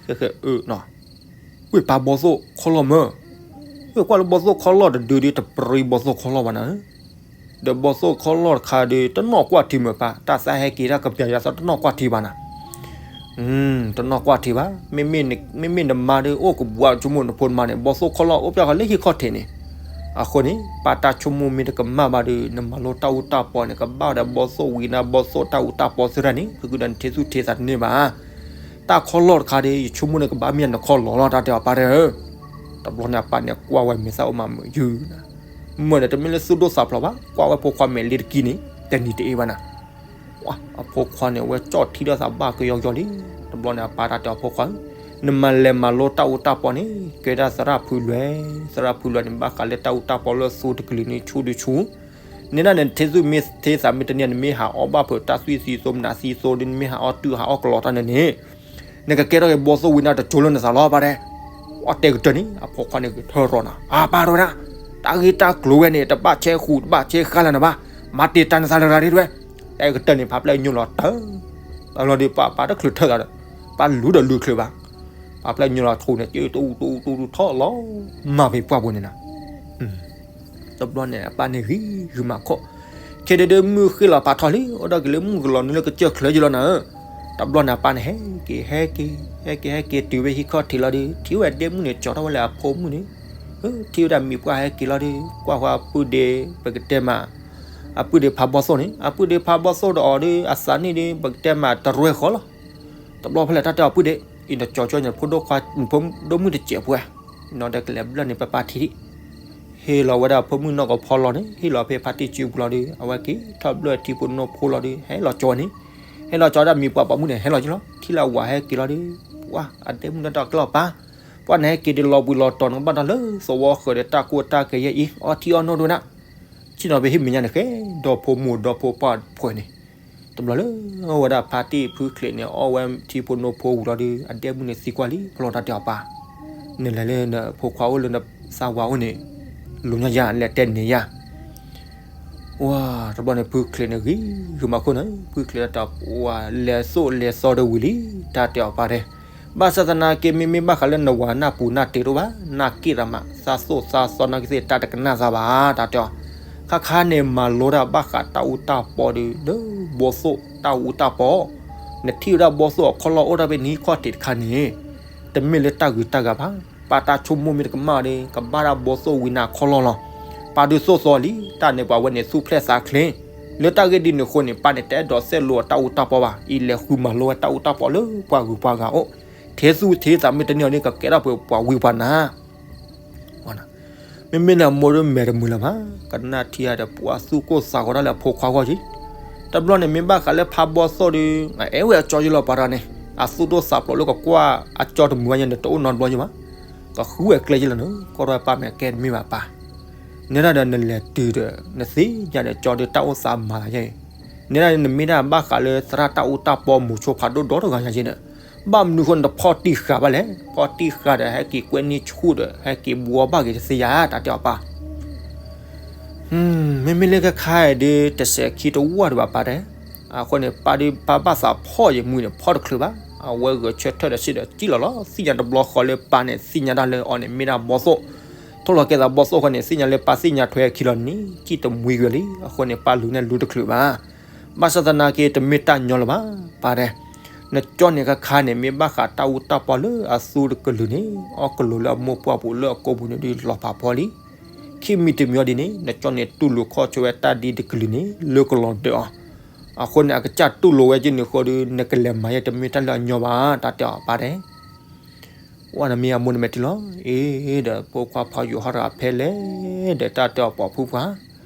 ဃဲဃဲအၢနီၤ, ဝ့ၢ်ပၢ်ဘီသိၣ်ခီလီၢ်မၢ်, ဝ့ၢ်ကွၢ်လၢဘီသိၣ်ခီလီၢ်တဒုဒ်တပြံဘီသိၣ်ခီလီၢ်ဘၣ်နၤ, ဒီးဘီသိၣ်ခီလီၢ်တခါဒီး တနီၣ်ကွၢ်ထံမၢ်ပၢ်, တၢ်သးဟဲက့ၤတၢ်ကပျၢ်ယၤသီတနီၣ်ကွၢ်ထံဘၣ်နၤ တနီၣ်ကွၢ်ထံဘၣ်, မ့မ့ၢ်နမါဒီးအိၣ်ကဘှါဆိကမိၣ်နဖိနမါန့ၣ် ဘီသိၣ်ခီလီၢ်အိၣ်ပျဲၢ်ဃီလၢဟံၣ်ခီၣ်ထံးန့ၣ်, အဃိန့ၣ် ပၢ်တၢ်ဆိကမိၣ်မ့ၢ်တကမၣ်ဘၣ်ဒီး နမၤလိတၢ်အူတၢ်ပီန့ၣ် ကဘၣ်ဒီးဘီသိၣ်ဝံၤနၤ ဘီသိၣ်တၢ်အူတၢ်ပီသ့ၣ်တဖၣ်န့ၣ် ကကုဒီးနထံသူၣ်ထံသးတန့ၢ်ဘၣ် တၢ်ခီၣ်လီၢ်တခါဒီး ယဆိကမိၣ်န့ၣ် ကဘၣ်မ့ၢ်နခီၣ်လီၢ်လီၤ တၢ်တဲအီၤ ပၢ်တဲဧၢ. တဘျီန့ၣ် အပၢ်န့ၣ်ကွၢ်ဝဲ မ့ၢ်သးအိၣ်မးမုာ်ယုၢ်နၤ, မုာ်န့ၣ် တမ့ၢ်လၢသူၣ်ဒိၣ်သးဖျိးဘၣ်, ကွၢ်ဝဲဖိခွါမဲာ်လံတကံန့ၣ် တနံၤတအ့ၣ်ဘၣ်နၤ. အဖိခွါန့ၣ် အဝဲကၠီၣ်ထံဒီးသးဘၣ်ကယီကယီလံ. တဘျီန့ၣ် အပၢ်တၢ်တဲအီၤ ဖိခွါဧၢ, နမၤလဲၤမၤလိတၢ်အူတၢ်ပီန့ၣ် ကဲဒၣ်သရၣ်ဖုလွဲ, သရၣ်ဖုလွဲန့ၣ် ဘၣ်ဃးလၢတၢ်အူတၢ်ပီလၢအသူတကလုာ်န့ၣ် ဆူၣ်ဒုဆူၣ် န့ၣ်ဒၣ်န့ၣ် ထဲသူၣ်မ့ၢ်ထဲသးမ့ၢ်တန့ၢ် နမ့ၢ်ဟးအီၣ်ဘၣ်ဖုးတၢ်သွံၣ်သံသိ မနၤသံသိဒီး နမ့ၢ်ဟးအီၣ်တုၤဟးအီၣ်ကလီတၢ်န့ၣ်န့ၣ် နကကဲထီၣ်က့ၤဘီသိၣ်ဝံနါတကၠိလၢနသးလီၤ ပၢ်တဲ. အတဲကတၢၢ်န့ၣ် အဖိခွါန့ၣ်ဂဲၤထၢၣ်ရီနၤ, အပၢ်တဲဝဲဒၣ်, တၢ်ဂ့ၢ်တၢ်ကျိၤဝဲန့ၣ် တဘၣ်ဆဲဃူး တဘၣ်ဆဲဃါလၢနဘၣ်, မၤတ့ၢ်တၢ်နသးတဂၤဒ်ဝဲ. တဲကတၢၢ်န့ၣ် ဖးဖျဲၣ်ညိလီၤတၢ် တဘျီဒီး ပၢ်ပၢ်တချုးထၢၣ်သးဒီး ပၢ်လူၤဒီးလူၤချုးဘၣ်. ဖးဖျဲၣ်ညိလီၤထူန့ၣ် ကၠ့တူၢ်တူၢ်တူၢ်ထီၣ်လီၤ, မၤဖဲပှၢ်ပူၤန့ၣ်နၤ. တဘျီန့ၣ် အပၢ်န့ၣ်ဂံၢ်ဂုာ်မၤခီၣ်, ခဲဒၣ်ဒီးမုၢ်ဃ့ၢ်လီၤဖးထီလံ, အိၣ်ဒီးက့ၤလၢမုၢ်ကလီၤနုာ်လၢကစၢၢ်ချၢယလီၤနၤဧၢ. တဘျီန့ၣ် အပၢ်န့ၣ်ဟဲက့ၤ ဟဲက့ၤ ဟဲက့ၤ ဟဲက့ၤတုၤဝဲဟံၣ်ခီၣ်ထံးလီၤဒီး ထံၣ်ဝဲအဒဲမုၣ်န့ၣ် ကၠီထီၣ်ဝဲလၢအဖိမုၣ်န့ၣ်, ထံၣ်ဝဲဒၣ်မံၤပှၢ်ဟဲက့ၤလီၤဒီး ကွၢ်ဃီအပုၢ်ဒ့ ပကတဲမး အပုၢ်ဒ့ဖးဘီသိၣ်န့ၣ် အပုၢ်ဒ့ဖးဘီသိၣ်ဒီးအီၤဒီး အသးနံၣ်ဒီး ပကတဲမးတရဲၢ်ဃီလီၤ. တဘျီဖဲလဲၣ် တၢ်တဲအီၤပုၢ်ဒ့, အံၤနကၠီကၠီန့ၣ် ဖိဒိၣ်ခွါ ဖိဒိၣ်မုၣ်တစဲးပှဲၤ, နီၢ်ဒီးကလဲၤဘျၢၣ်န့ၣ် ပပၢ်ထံၣ်ဒံး, ဟ့ၣ်လီၤဝဲဒၣ်ဖိမုၣ်နီၢ်ကဖီလီၤန့ၣ် ဟ့ၣ်လီၤဖဲဖါတံၢ်စုပူၤလီၤဒီး အဝဲက့ၤထီၣ်ဘျၢၣ်ထံဖိနိဖိလီၤဒီး ဟဲလီၤကၠီန့ၣ်, ဟဲလီၤကၠီဒၣ်မံၤပှၢ်ပိာ်မုၣ်န့ၣ် ဟဲလီၤကၠီလီၤ ထံၣ်လၢအဝၤဟဲက့ၤလီၤဒီး ပှၢ်အဒဲမုၣ်န့ၣ်တၢ်ကျီၢ်ပၢ်, ပှၢ်န့ၣ်ဟဲက့ၤဒီးလီၤဘှံးလီၤတီၤန့ၣ် ကဘၣ်တၢ်လၢသဝီဃၢၤဒီးတၢ်ကိၢ်တၢ်ဂီၤယဲအံၤ အီထံအီနိဒိၣ်နၤ ဆ့ၣ်နီၤဖဲဟံၣ်မဲာ်ညါန့ၣ်ဃဲ, ဒီဖိမိၢ်ဒီဖိပၢ်ပှဲၤန့ၣ်, တဘျီလၢအဝဲဒၣ်ဖါတံၢ်ဖုချံးန့ၣ် အီၣ်ဝဲထံဖိနိဖိဝံၤလီၤဒီး အဒဲမုၣ်န့ၣ်သံကွၢ်လံ ဖီလီၤတၢ်တဲအီၤပၢ်, နလဲၤလၢနဖိခွါအိၣ်လၢနသးဝၤအိၣ်န့ၣ်, လိာ်ညါယၤလဲၤတဲန့ၢ်ယၤ ဝါ, တဘျီန့ၣ် ဖုချံးန့ၣ်ဂံၢ်ဂုာ်မၤခိၣ်န့ၣ် ဖုချံးတၢ်တဲအီၤ ပှၢ်လဲၤသိၣ်လဲၤသီဒီးဝံၤလံ, တၢ်တဲအီၤပၢ်တဲ, ဘၣ်ဆၣ်သနာ်က့ မ့မ့ၢ်ဘၣ်ဃးလၢနဝၤနၢ်ပူၤနၢ်တ့တအိၣ်ဘၣ်, နၢ်က့ၣ်တၢ်မး သးသိၣ်သးသီနၢ်က့ၣ်သ့ၣ် တၢ်တကနၣ်သးဘၣ် တၢ်တဲအီၤ, ခါခါန့ၣ် မၤလိတၢ်ဘၣ်ဃးတၢ်အူတၢ်ပီဒီး လၢဘီသိၣ်တၢ်အူတၢ်ပီ, နထံၣ်ဝဲဒၣ်ဘီသိၣ်အခီၣ်လီၢ်အိၣ်တၢ်ဖဲနဟံၣ်ခီၣ်ထံးတခါန့ၣ်, တမ့ၢ်လၢတၢ်ဂုၤတၢ်ဂၤဘၣ်, ပၢ်တၢ်ဆိကမိၣ်မ့ၢ်တကမၣ်ဒီး ကဘၣ်ဒၣ်ဘီသိၣ်ဝံနါခီၣ်လီၢ်လီၤ. ပၢ်ဒုးသိၣ်သီလံ, တၢ်န့ၣ်ပှၤဝဲန့ၣ်သူၣ်ဖျဲၣ်သးချ့, လၢတၢ်ဂ့ၢ်ဒ်န့ၣ်အဃိန့ၣ် ပၢ်န့ၣ်တအဲၣ်ဒိးသိၣ်လိအတၢ်အူတၢ်ပီဘၣ်, အံၤလဲၤဃုမၤလိဝဲတၢ်အူတၢ်ပီလၢပှၤဂုၤပှၤဂၤအိၣ်, ထဲသူၣ်ထဲသးမ့ၢ်တန့ၢ်အီၤန့ၣ် ကကဲထီၣ်ပှဲၤပှၤဝံပှၤနါ မ့မ့ၢ်လၢအမိၢ်ဒီးမဲာ်တမုာ်လၢၤဘၣ်, ကနၣ်ထံအီၤဒီးပှၤသူၣ်ကိၢ်သးဂီၤတၢ်လၢအဖိခွါဂီၢ်က့, တဘျီန့ၣ် မ့ၢ်ဘၣ်ဃးလၢဖးဘီသိၣ်ဒီး အအဲၣ်ဝဲအကၠီယလီၤပှၤတဂၤန့ၣ်, အသူၣ်ဒိၣ်သးဖျိးလၢကကွၢ်အကၠီတမုာ်ဘၣ်ယဲန့ၣ် တအိၣ်နီတဘျီယဘၣ်, ကဃုဝဲကျဲယလီၤန့ၣ် ကီၢ်ထီၣ်ပၢ်မဲာ်ကဲတမ့ၢ်ဘၣ်ပၢ်, နဲဒၣ်ဒီးနလဲၤတုၤဒီး နသ့ၣ်ညါဒီးကၠီဒီးတၢ်အိၣ်သးမၤသးယဲအံၤ, နဲဒၣ်နမ့ၢ်ဒၣ်ဘၣ်ဃးလၢသရၣ်တၢ်အူတၢ်ပီမုာ်ဆိဖးဒိၣ်ဒီတဂၤညါယဲန့ၣ် ဘၣ်မနုၤအဃိန့ၣ် တဖီၣ်တံၢ်ဃာ်ဘၣ်လဲၣ်, ဖီၣ်တံၢ်ဃာ်ဒီး ဟဲက့ၤကွဲန့ၢ်ဆူၣ်ဒီး ဟဲက့ၤဘှီဘၣ်က့ၤတသ့ယၤ တၢ်တဲအီၤပၢ်, မ့မ့ၢ်လၢခဲခါအံၤဒီး တစဲးခံတဝၢ်ဒံးဘၣ်ပၢ်တဲ, အဃိန့ၣ် ပၢ်ဒုးပၢ်ဘၣ်သးဖီၣ်ယမုၢ်န့ၣ် ဖီၣ်တချုးဘၣ်, အဝဲဂဲၤဆၢထၢၣ်ဒီးစံးဒီးစံၣ်လီၤလီၤ သ့ၣ်ညါတဘျီဃီလၢပၢ်န့ၣ် သ့ၣ်ညါတၢ်လၢအီၤန့ၣ် မ့ၢ်ဒၣ်ဘီသိၣ်, ထိၣ်လီၤကဲသးဘီသိၣ်အဃိန့ၣ် သ့ၣ်ညါလၢပၢ်သ့ၣ်ညါထွဲအခံလီၤန့ၣ် စံၣ်တမှံကွံာ်လံ, အဃိန့ၣ် ပၢ်လူၤန့ၣ်လူၤတချုးဘၣ် ဘၣ်ဆၣ်သနာ်က့ တမ့ၢ်တၢ်ညီလၢၤဘၣ်, ပၢ်တဲ, နကၠီန့ၣ်ခါခါန့ၣ် မ့ၢ်ဘၣ်ဃးတၢ်အူတၢ်ပီလၢအသူတကလုာ်န့ၣ် အီၣ်ကလိၤလၢအမိၢ်ပှၢ်ပူၤလၢအကိာ်ပူၤန့ၣ်ဒုးလီၤဖးဖီလံ, ခံမံၤတမံၤအံၤဒ်န့ၣ် နကၠီန့ၣ်တူၢ်လိာ်ခီၣ်ဆၢဝဲတၢ်ဒ်တကလုာ်န့ၣ် လၢကလီၤဒၢးအီၤ, အဃိန့ၣ် အကစၢ်တူၢ်လိာ်ဝဲက့ၤန့ၣ်အဃိဒီး နကလဲၤမၤယဲတမ့ၢ်တၢ်လၢအညီဘၣ် တၢ်တဲအီၤပၢ်တဲ ဝဲနမ့ၢ်အမိၢ်နမဲာ်ထံလီၤ, အ့ ဒီးဖိခွါဖးယိၤဟီၣ်တဂၤဖဲလဲၣ်, ဒီးတၢ်တဲအီၤပိာ်ဖုပှၢ်,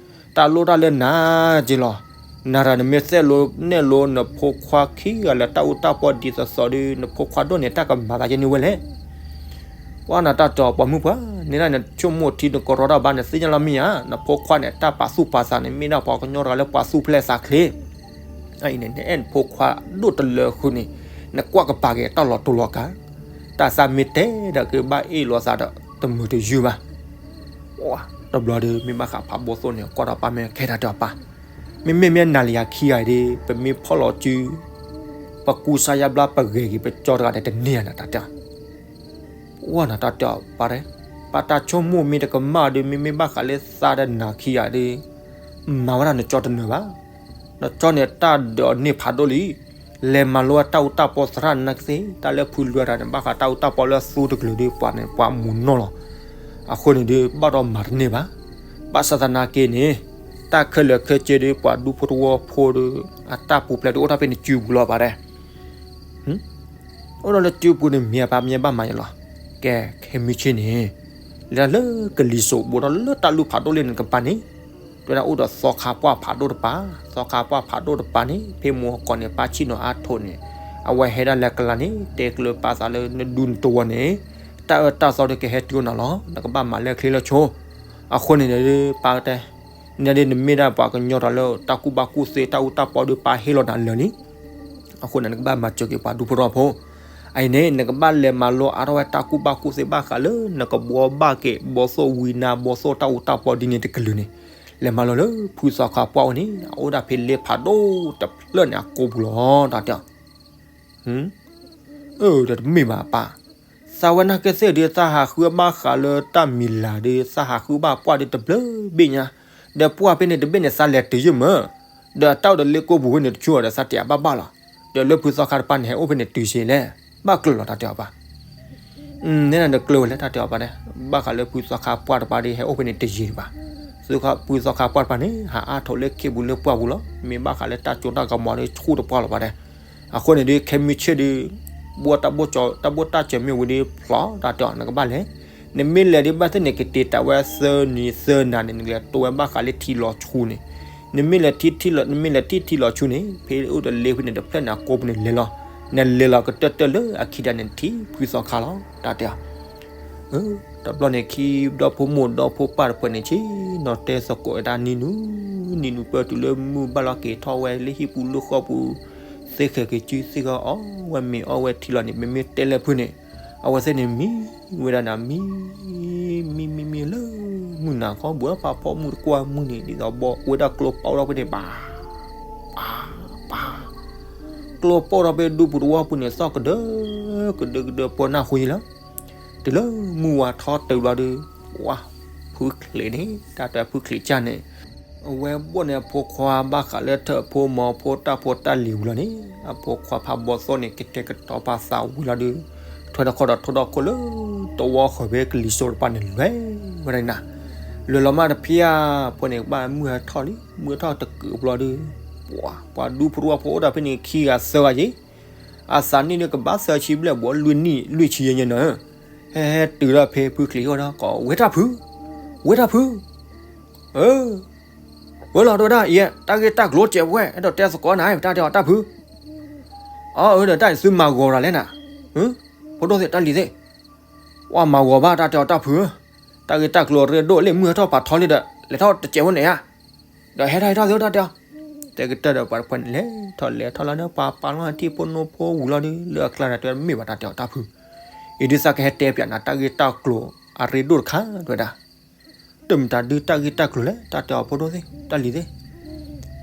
တၢ်လိၣ်တၢ်လၢနၤက့လီၤ, နၤတဂၤနမ့ၢ်သိၣ်လိနဲၣ်လိနဖိခွါခံဂၤလၢတၢ်အူတၢ်ပီဒ်သိးသိးဒီး နဖိခွါဒိၣ်န့ၣ် တၢ်ကမၤသးယဲန့ၢ်ဝဲလဲၣ် ပှၢ်နတၢ်တဲအီၤပိာ်မုၣ်ပှၢ်, န့ၣ်ဒၣ်နဆိကမိၣ်ထံနကရီတၢ်ဘၣ် နသ့ၣ်ညါလီၤမ့ၢ်ဧါ, နဖိခွါန့ၣ် တၢ်ပာ်သူၣ်ပာ်သးန့ၣ် မ့ၢ်ဒၣ်ပှၤကညီတဂၤလၢပှၤသူၣ်ဖျဲၣ်သးချ့, အအံၤန့ၣ် နအဲၣ်နဖိခွါဒိၣ်တလၢဃုာ်န့ၣ် နကွၢ်ကပၤက့ၤတၢ်လီၤတူာ်လီၤကာ်, တၢ်သးမ့ၢ်တဲဒီးကဘၣ်အ့ၣ်လိာ်သးဒီးတမုာ်တယုၢ်ဘၣ်, တဘျီဒီး မ့ၢ်ဘၣ်ဃးဖးဘီသိၣ်န့ၣ် ကွၢ်ဒီးပၢ်မဲာ်ခဲတၢ်တဲအီၤပၢ်, မ့မ့ၢ်မ့ၢ်နၤလၢယၤခံဂၤအံၤဒီး ပမ့ၢ်ဖီၣ်လီၤစု ပကူစါယါဘျါ ပဂဲၤက့ၤပကၠီတဂၤဒီးတန့ၢ်ဧါနတၢ်တဲအီၤ ပှၢ်နတၢ်တဲအီၤပၢ်တဲ, ပၢ်တၢ်ဆိကမိၣ်မ့ၢ်တကမၣ်ဒီး မ့မ့ၢ်ဘၣ်ဃးလၢသးဒီးနၤခံဂၤဒီး မၤဝဲဒၣ်နကၠီတနၢၤဘၣ်, နကၠီန့ၣ်တၢ်ဒုးအီၤန့ၢ်ဖးဒိၣ်လံ, လဲၤမၤလိဝဲတၢ်အူတၢ်ပီသရၣ်နာ်က့သ့ၣ်, တၢ်လၢဖုလွဲတၢ်န့ၣ် ဘၣ်ဃးတၢ်အူတၢ်ပီလၢအသူတကလုာ်ဒီးပှၤန့ၣ် ပှၤမူၤနီၢ်လီၤ, အဃိန့ၣ်ဒီး ဘၣ်ဒီးမၤတန့ၢ်ဘၣ်, ဘၣ်ဆၣ်သနာ်က့န့ၣ် တၢ်ခဲလၢာ်ခဲဆ့ဒီး ပှၤဒူဖိတဝီဖိဒီး အတၢ်ပူၤဖျဲးဒုးအိၣ်တၢ်ဖဲန့ၣ်စုပူၤလီၤပၢ်တဲ ပ အိၣ်ဒီးလၢစုပူၤန့ၣ် မ့ၢ်အပၢ်မ့ၢ်ဘၣ်မၤယလီၤ. ကဲ ခဲမုၢ်ဆ့ၣ်န့ၣ် လဲၤလၢကလံၤစိး ဘူးထီၣ်လၢတၢ်လူၢ်ဖးဒိၣ်လၢနကပၤန့ၣ်, တဲဝဲဒၣ်အိၣ်ဒီးသီခါပှၢ်ဖးဒိၣ်တပၤ, သီခါပှၢ်ဖးဒိၣ်တပၤန့ၣ် ဖဲမုၢ်ဟါကီးန့ၣ် ပၢ်ဆံၣ်နီၤအါထိးန့ၣ်, အဝဲဟဲဒၣ်လၢကလၤန့ၣ် တဲကျၢၤပာ်သးလၢနဒူနတဝီန့ၣ်, တၢ်အၢတၢ်သီဒီးကဟဲတုၤအိၣ်နၤလီၤ. နကဘၣ်မၤလၢချ့လၢဆိ. အဃိန့ၣ်ဒီးပၢ်တဲ နဒ်နမ့ၢ်ဒၣ်ပှၤကညီတၢ်လၢတၢ်ကူၣ်ဘၣ်ကူၣ်သ့တၢ်အူတၢ်ပီဒီးပၢ်ဟ့ၣ်လီၤနၤလၢာ်လံ. အဃိန့ၣ် နကဘၣ်မၤစၢၤက့ၤပှၤဒူဖိထီဖိ. အအံၤန့ၣ် နကဘၣ်လဲၤမၤလိအါထီၣ်ဝဲတၢ်ကူၣ်ဘၣ်ကူၣ်သ့ဘၣ်ဃးလၢနကဘှီဘၣ်က့ၤ ဘီသိၣ်ဝံနါ ဘီသိၣ်တၢ်အူတၢ်ပီဒ်န့ၣ်တကလုာ်န့ၣ်, လဲၤမၤလိလၢဖုသီခါပှၢ်အိၣ်န့ၣ် အအိၣ်ဒၣ်ဖဲလ့ဖးဒိၣ်တဖျၢၣ်န့ၣ်အကိပူၤလီၤ တၢ်တဲအီၤ. အၢ ဒီးတမ့ၢ်ဘၣ်ပၢ်, သးဝဲနာ်က့သ့ၣ်ဒီး သးဟးဃုဘၣ်ဃးလၢတၢ်မံၤလၤဒီး သးဟးဃုဘၣ်ပှၢ်ဒီးတဘျုးဘ့ၣ်ညါ, ဒီးပှၢ်ဖဲန့ၣ်တဘ့ၣ်န့ၣ် သးလဲၤတုၤယဲၢ်မၢ, ဒီးတၢ်အိၣ်ဒီးလ့ကိပူၤဝဲန့ၣ်တဆူအီၤဒီး သးတဲအဘၣ်ဘၣ်လီၤ. ဒီးလၢဖုသီခါတပၤန့ၣ် ဟဲအိၣ်ဖဲန့ၣ်တုၤဆံးလဲၣ်, ဘၣ်ကျၢၤလီၤ တၢ်တဲအီၤပၢ်. နဲဒၣ်နကျၢၤဝဲလဲၣ် တၢ်တဲအီၤပၢ်ဒဲး, ဘၣ်ဃးလၢဖုသီခါပှၢ်တပၤဒီး ဟဲအိၣ်ဖဲန့ၣ်တယံာ်ဘၣ်. ဖုသီခါပှၢ်တပၤန့ၣ် ဟးအါထီၣ်လၢခ့ပူၤလၢပှၢ်ပူၤလီၤ. မ့ၢ်ဘၣ်ဃးလၢတၢ်စိတၢ်ကမီၤဒီးဆူၣ်တပှၢ်လီၤပၢ်ဒဲး. အဃိန့ၣ်ဒီး ခဲမုၢ်ဆ့ၣ်ဒီး ဘၣ်တၢ်ဘိၣ်စၢၤ တၢ်ဘိၣ်တၢ်စၢၤမ့ၢ်ဝံၤဒီးဖျီ တၢ်တဲအီၤ နကဘၣ်လဲၤ, နမ့ၢ်လဲၤဒီးဘၣ်သ့ၣ်န့ၣ် ကတ့တၢ်ဝဲသၢနံၤသၢနၤန့ၣ် နကလဲၤတိဝဲဘၣ်ဃးလၢထံလီၤဆူန့ၣ်, နမ့ၢ်လဲၤထံထံလီၤ နမ့ၢ်လဲၤထံထံလီၤဆူန့ၣ် ဖဲအိၣ်ဒီးလ့ဖဲန့ၣ်တဖျၢၣ်န့ၣ်အကိပူၤန့ၣ်လဲၤလီၤ, နလဲၤလီၤကတၢၢ်တၢၢ်လၢအခံဒၣ်န့ၣ်ထံၣ်ဖုသီခါလီၤ တၢ်တဲအီၤ. တဘျီန့ၣ် ခံဒီဖိမိၢ်ဒီဖိပၢ်တဖၣ်န့ၣ် ဆ့ၣ်နီၤတဲသကိးဝဲဒၣ်နံၤနူၤ, နံၤနူၤပၢၢ်တုၤလၢမုၢ်ဘၣ်လီၤက့ၤထီၣ်ဝဲလၢဟံၣ်ပူၤလၢဃီပူၤ, သ့ၣ်ဃဲၤက့ၤစုသ့ၣ်ဃီအီၣ်ဝဲမ့ၤအီၣ်ဝဲထံလီၤန့ၣ် မ့မ့ၢ်တဲလၢဖုန့ၣ်, အဝဲသ့ၣ်န့ၣ်မံဝဲဒၣ်နၤ မံ မံမံမံလၢမုၢ်နၤခီ ဘူးဖးဖီမုၢ်တကွၢ်မုၢ်န့ၣ် ဒ်သိးဘီဝဲဒၣ်ကျိပိၢ်ထီၣ်ဖဲန့ၣ် ပၢ် ပၢ် ပၢ်, ကျိပိၢ်ထီၣ်ဖဲဒူပူၤတဝီပူၤန့ၣ် သီၣ်ကဒၢ ကဒၢကဒၢပၢနၢ်ဟူယံၤလီၤ. တုၤလၢမုၢ်ဝါထီၣ်တုၤဘျီဒီး ဝါ ဖုချံးန့ၣ် တၢ်တဲဖုချံးကၢ်န့ၣ် အဝဲဘီၣ်န့ၢ်အဖိခွါဘၣ်ဃးလၢထၢၣ်ဖိမီၤဖိတၢ်ဖိတၢ်လံၤဝံၤလီၤန့ၣ် အဖိခွါဖးဘီသိၣ်န့ၣ် ကတဲာ်ကတီၤပာ်သးဝံၤလီၤဒီး ထွဲထီၣ်ခီၣ်ဒီးထိၣ်ထီၣ်ခိၣ်လၢတဝီဃီၤဖဲကလံၤစိးတပၤန့ၣ် လဲၤဝဲဒၣ်နၤ လဲၤလီၤမးတဖျၢၣ် ဖိန့ၣ် ကဘၣ်မုၢ်ဟဲထီၣ်လံ မုၢ်ဟဲထီၣ်တကုးဘျီဒီး ပှၤ ပှၤဒူဖိတဝီဖိအိၣ်ဒီးဖဲန့ၣ်ခံဂၤသၢဂၤယ့ၣ် အသးနံၣ်ဒုးကဘၣ်သၢဆံဘျဲၣ်ဘီလွံၢ်နံၣ်လွံၢ်ဆံယဲၢ်ညါနၤ ဟဲဟဲတုၤဒီးဖဲဖုချံးအိၣ်ဒီး ကိးဝဲတၢ်ဖု ဝဲတၢ်ဖု အၢ ဝဲလီၤတဲဝဲဒၣ်အံၤ တၢ်ဂ့ၢ်တၢ်ကျိၤစဲးဝဲ အဲၣ်ဒိးတဲသကိးနၤ တၢ်တဲအီၤတၢ်ဖု အၢ အၢ ဒီးတၢ်အံၤသုမၤဂီၤတၢ်လဲၣ်နၤ ဖိဒိၣ်သ့ၣ်တၢ်လံၤသ့ၣ် ပှၤမၤဂီၤဘၣ် တၢ်တဲအီၤတၢ်ဖု တၢ်ဂ့ၢ်တၢ်ကျိၤရ့ဒိၣ်လၢမုၢ်ဟဲထီၣ်ဖးထီလံဒီး လဲၤထီၣ်တစဲးဖိန့ၣ်ဧါ ဒီးဟဲထီၣ်ဟဲထီၣ်သ့ၣ်တၢ်တဲအီၤ တဲကတၢၢ်ဒီးပှၤတဖၣ်န့ၣ် လဲၤထီၣ်လဲၤထီၣ်လီၤဒီး ပှၤပာ်လီၤထံၣ်ဖိနိဖိဝံၤလီၤဒီး လၢအကျါဒီးတဲမ့ၢ်ဘၣ် တၢ်တဲအီၤတၢ်ဖု အံၤဒုးသးကဟဲတဲပၠးနၤ တၢ်ဂ့ၢ်တၢ်ကျိၤအရ့ဒိၣ်တခါ တဲဝဲဒၣ် တမ့ၢ်တၢ်ဒုးတၢ်ဂ့ၢ်တၢ်ကျိၤလဲၣ် တၢ်တဲအီၤဖိဒိၣ်သ့ၣ် တၢ်လံၤသ့ၣ်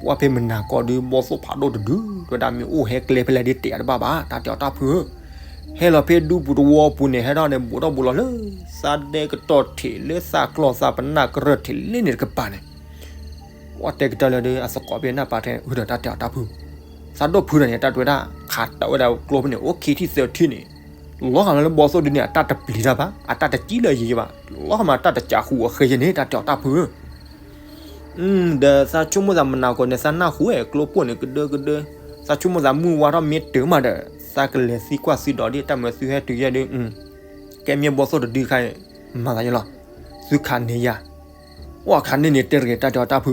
ပှၤဖဲမနၤကီးဒုး ဘီသိၣ်ဖးဒိၣ်တဒု တဲဝဲဒၣ် မ့ၢ်အိၣ်ဟဲကျဲဖဲလဲၣ်ဒုးတဲအတဘၣ်ဘၣ် တၢ်တဲအီၤတၢ်ဖုဧၢ ဟဲလီၤဖဲဒူပူၤတဝီပူၤန့ၣ် ဟဲထီၣ်န့ၣ် ဘူးထီၣ်ဘူးလီၤလၢ သးဒဲကတီၢ်ထံးလၢသးကျီၢ်သးပနၢ်ကရၢၢ်ထံးလံန့ၣ်တကပၤန့ၣ် ပှၤတဲကတၢၢ်လၢဒုး အသကိးဖဲနၢ်ပၢၢ်ထဲ အၢ ဒီးတၢ်တဲအီၤတၢ်ဖု သးဒိၣ်ဖုဒီးန့ၣ် တၢ်တဲဝဲဒၣ် ခးတၢ်ဝဲဒၣ်ကျိဖဲန့ၣ် အိၣ်ခံထံၣ်သၢထံၣ်န့ၣ် လီၤဂာ်မးလၢဘီသိၣ်ဒုန့ၣ် အတၢ်တပျံၤတၢ်ဘၣ် အတၢ်တကံလၢယံၤဘၣ် လီၤဂာ်မးတၢ်တကးဃူအဃဲယဲန့ၣ် တၢ်တဲအီၤတၢ်ဖုဧၢ ဒီးသးဆိကမိၣ်သးမနၤကီးန့ၣ် သးနၢ်ဟူဝဲကျိပိၢ်န့ၣ် ကဒၢကဒၢ သးဆိကမိၣ်သးမုၢ်ဝါထီၣ်မ့ၢ်တုၤမးဒီး သးကလဲၤသံကွၢ်သုဒီးဒ်တၢ်မၢသုဟဲတုၤယဲဒုး ကဲမ့ၢ်ဘီသိၣ်တဒုခါအံၤ မၤသးယဲလီၤ သုခးန့ၢ်ယၤ အိၣ်ခးန့ၢ်န့ၣ်တဲတဂ့ၤ တၢ်တဲအီၤတၢ်ဖု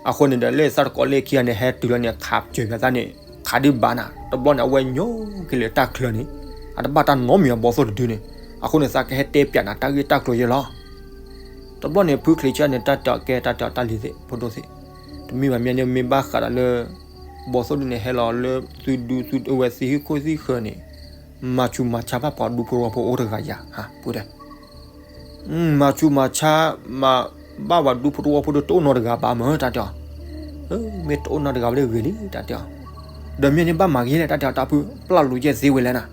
အဃိန့ၣ်ဒီး လၢသးတကိးလၢခံဂၤန့ၣ် ဟဲတုၤလီၤန့ၣ် ခးစၢၤပသးန့ၣ် ခးဒုးဘၣ်နၤ တဘျီန့ၣ် အဝဲညိက့ၤလၢတၢ်ချၢန့ၣ် အတဘၣ်တၢ်နီတမံၤအဘီသိၣ်တဒုန့ၣ် အဃိန့ၣ် သးကဟဲတဲပၠးနၤတၢ်ဂ့ၢ်တၢ်ကျိၤယဲလီၤ တဘျီန့ၣ် ဖုချံးကၢ်န့ၣ် တၢ်တဲအီၤကဲ တၢ်တဲအီၤတၢ်လံၤသ့ၣ် ဖိဒိၣ်သ့ၣ် တမ့ၢ်ဘၣ်မ့ၢ်န့ၣ် မ့ၢ်ဘၣ်ဃးဒီးလၢ ဘီသိၣ်ဒုန့ၣ် ဟဲလီၤလၢသုဒူသုဝဲသံဟံၣ်ခိၣ်သံဃၢၤန့ၣ် မၤဆူးမၤဆါဘၣ်ပှၤဒူဖိတဝီဖိအိၣ်တဂၤယၤ ဟး ပူၤတဲ မၤဆူးမၤဆါ မၤဘၣ်ပှၤဒူဖိတဝီဖိဒီးတအိၣ်နီတဂၤဘၣ်မၢ တၢ်တဲအီၤ မ့ၢ်တအိၣ်နီတဂၤဝဲဒၣ်ဂ့ၤလံ တၢ်တဲအီၤ ဒီးမ့ၢ်န့ၣ်ဘၣ်မၤဂ့ၤလဲၣ် တၢ်တဲအီၤတၢ်ဖု ပျၢ်လိာ်ယဲၢ်သ့ဝဲလဲၣ်နၤ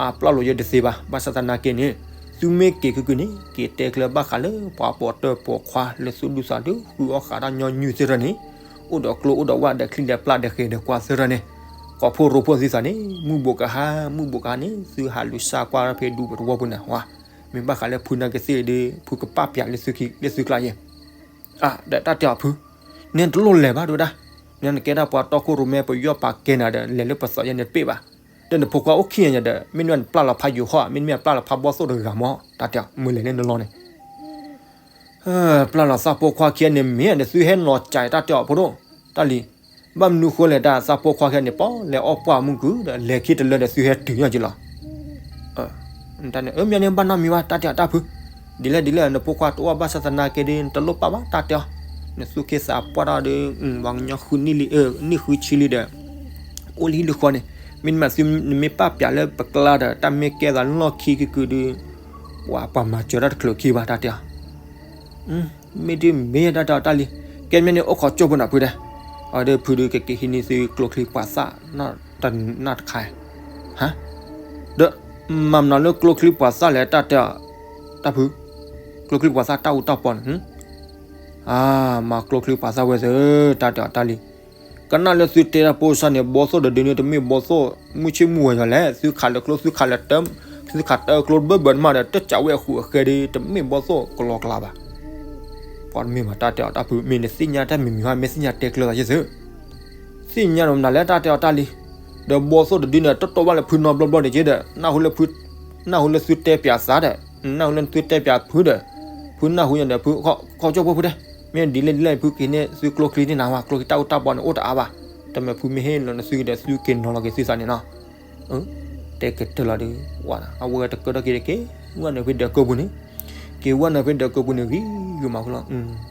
အပျၢ်လိာ်ယဲၢ်တသ့ဘၣ် ဘၣ်ဆၣ်သနာ်က့န့ၣ် သုမ့ၢ်က့ၤကွ့ၢ်ကွ့ၢ်န့ၣ် က့ၤတဲကျၢၤဘၣ်ဃးလၢပှၤပိာ်တၢၢ်ပိာ်ခွါလၢသူၣ်ဒူသးဒူ ဃုအီၣ်ဃးတၢ်ညီနုၢ်သ့ၣ်တဖၣ်န့ၣ် အိၣ်ဒီးကျိအိၣ်ဒီးဝၣ်ဒီးချံဒီးပျၢ်ဒီးဃဲၤဒီးကွၢ်သ့ၣ်တဖၣ်န့ၣ် ကိးဖှိၣ်ရိဖှိၣ်သုသးန့ၣ် မုၢ်ဘူးကဟါ မုၢ်ဘူးကဟါန့ၣ် သုဟးလူၤစၢ်ကွၢ်ဖဲဒူပူၤတဝီပူၤန့ၣ် ဝါ မ့ၢ်ဘၣ်ဃးလၢဖုနာ်က့သ့ၣ်ဒီး ဖုကပာ်ပၠးလၢသုကျါယဲၢ် အါ ဒီးတၢ်တဲအီၤဖု နဲနတလိၣ်လဲၤဘၣ်တဲဝဲဒၣ် နဲနကဲဒၣ်ပှၤတီခိၣ်ရိၣ်မဲ ပယီၤပာ်ကဲနၤဒီး လဲၤလၢပသီယဲၢ်န့ၣ်တပ့ၢ်ဘၣ် ဒီးနဖိခွါအိၣ်ခံဂၤညါဒီး မ့တမ့ၢ်နပျၢ်လီၤဖးယိၤဟီၣ် မ့တမ့ၢ်ပျၢ်လီၤဖးဘီၣ်သိၣ်တဂၤမး တၢ်တဲအီၤ မုၢ်လဲၤလၢနလီၢ်န့ၣ် ပျၢ်လီၤသးဖိခွါခံဂၤန့ၣ် မ့ၢ်ဒီး သုဟဲနီၤကၠးတၢ်တဲအီၤ ဖိဒိၣ် တၢ်လံၤ ဘၣ်မနုၤဃိလဲၣ် တၢ်သးဖိခွါခံဂၤန့ၣ် ပီၣ်လဲၤအီၣ်ပှၢ်မုၢ်ကုၢ်ဒီး လဲၤခံတလၢဒီး သုဟဲတုၤညါက့လီၤ တၢ်န့ၣ် အၢ မ့ၢ်န့ၣ် ဘၣ်နီတမံၤဘၣ် တၢ်တဲအီၤတၢ်ဖု ဒ်လဲၣ်ဒ်လဲၣ် နဖိခွါတအိၣ်ဘၣ်ဆၣ်သနာ်က့ဒီး နတလိၣ်ပာ်ဘၣ် တၢ်တဲအီၤ နသူၣ်က့သးပှၢ်တၢ်ဒီး ပှၤကညီဃုနံၣ်လံ နံၣ်ဃုဆံလံဒီး အိၣ်လၢဟံၣ်လၢဃီန့ၣ် မ့တမ့ၢ်သု နမ့ၢ်ပာ်ပၠးလၢပကျါဒီး တၢ်မ့ၢ်ကဲသးလီၢ်ခံကကုာ်ဒီး ပှၤ ပှၤမၤစၢၤတၢ်တချုးခံဘၣ် တၢ်တဲအီၤ မ့ၢ်ဒ်မ့ၢ် တၢ်တဲအီၤတၢ်လံၤ ကဲမ့ၢ်န့ၣ် အိၣ်ခိးကၠိဖိနၤဖုတဲ အဒီးဖုဒုးကက့ၤဟံးန့ၢ်သုကျိချံပှၤသၣ် တနၢ်တခါ ဟါ ဒီး မၤမနုၤလၢကျိချံပှၤသၣ်လဲၣ် တၢ်တဲအီၤ တၢ်ဖု ကျိချံပှၤသၣ်တၢ်အူတၢ်ပီန့ၣ် အါ မၤကျိချံပှၤသၣ်ဝဲသ့ၣ် တၢ်တဲအီၤတၢ်လံၤ ကနၣ်လၢသုတဲတၢ်ဖိစၢ်န့ၣ် ဘီသိၣ်တဒုန့ၣ် တမ့ၢ်ဘီသိၣ် မုၢ်ဆ့ၣ်မုၢ်ဝဲယီၤလဲၣ် သုခးလၢကျိ သုခးလၢတၢ သုခးတၢကျိဘၢဘၢန့ၣ်မးဒီး တၢ်စးဝဲအဃုာ်အဃဲဒီး တမ့ၢ်ဘီသိၣ်ကလီကလီဘၣ် ပှၤတမ့ၢ်ဘၣ် တၢ်တဲအီၤတၢ်ဖု မ့ၢ်နသ့ၣ်ညါတၢ်မံၤမံၤဟါ မ့ၢ်သ့ၣ်ညါတဲကျၢၤသးယဲၢ်သု သ့ၣ်ညါဒီးမနုၤလဲၣ် တၢ်တဲအီၤတၢ်လံၤ ဒီးဘီသိၣ်တဒုန့ၣ် တတိၢ်ဘၣ်လၢဖုနီတဘျီဘျီဒံးက့ဒီး နၢ်ဟူလၢသုတဲပၠးသးဒီး နၢ်ဟူလၢသုတဲပၠးဖုဒီး ဖုနၢ်ဟူညါဒီး ဖု ခီကၠိဖိဖုတဲ မ့ၢ်ဒ်လဲၣ်ဒ်လဲၣ် ဖုက့ၤန့ၢ်သုကျိချံန့ၣ်နၤဝဲ ကျိချံတၢ်အူတၢ်ပီန့ၣ် အိၣ်တအါဘၣ် တမ့ၢ်ဖုမ့ၢ်ဟ့ၣ်လီၤနသုဒီး သုက့ၤနီၤလီၤက့ၤသုသးန့ၣ်နီၤ တဲကတၢၢ်လီၤဒီး အဝဲတကၢထီၣ်က့ၤဒီး က့ၤဝဲနုာ်ဖဲဒၢးကိးပူၤန့ၣ် က့ၤဝဲနုာ်ဖဲဒၢးကိးပူၤန့ၣ် ဂံၢ်ဂုာ်မးဃုလီၤ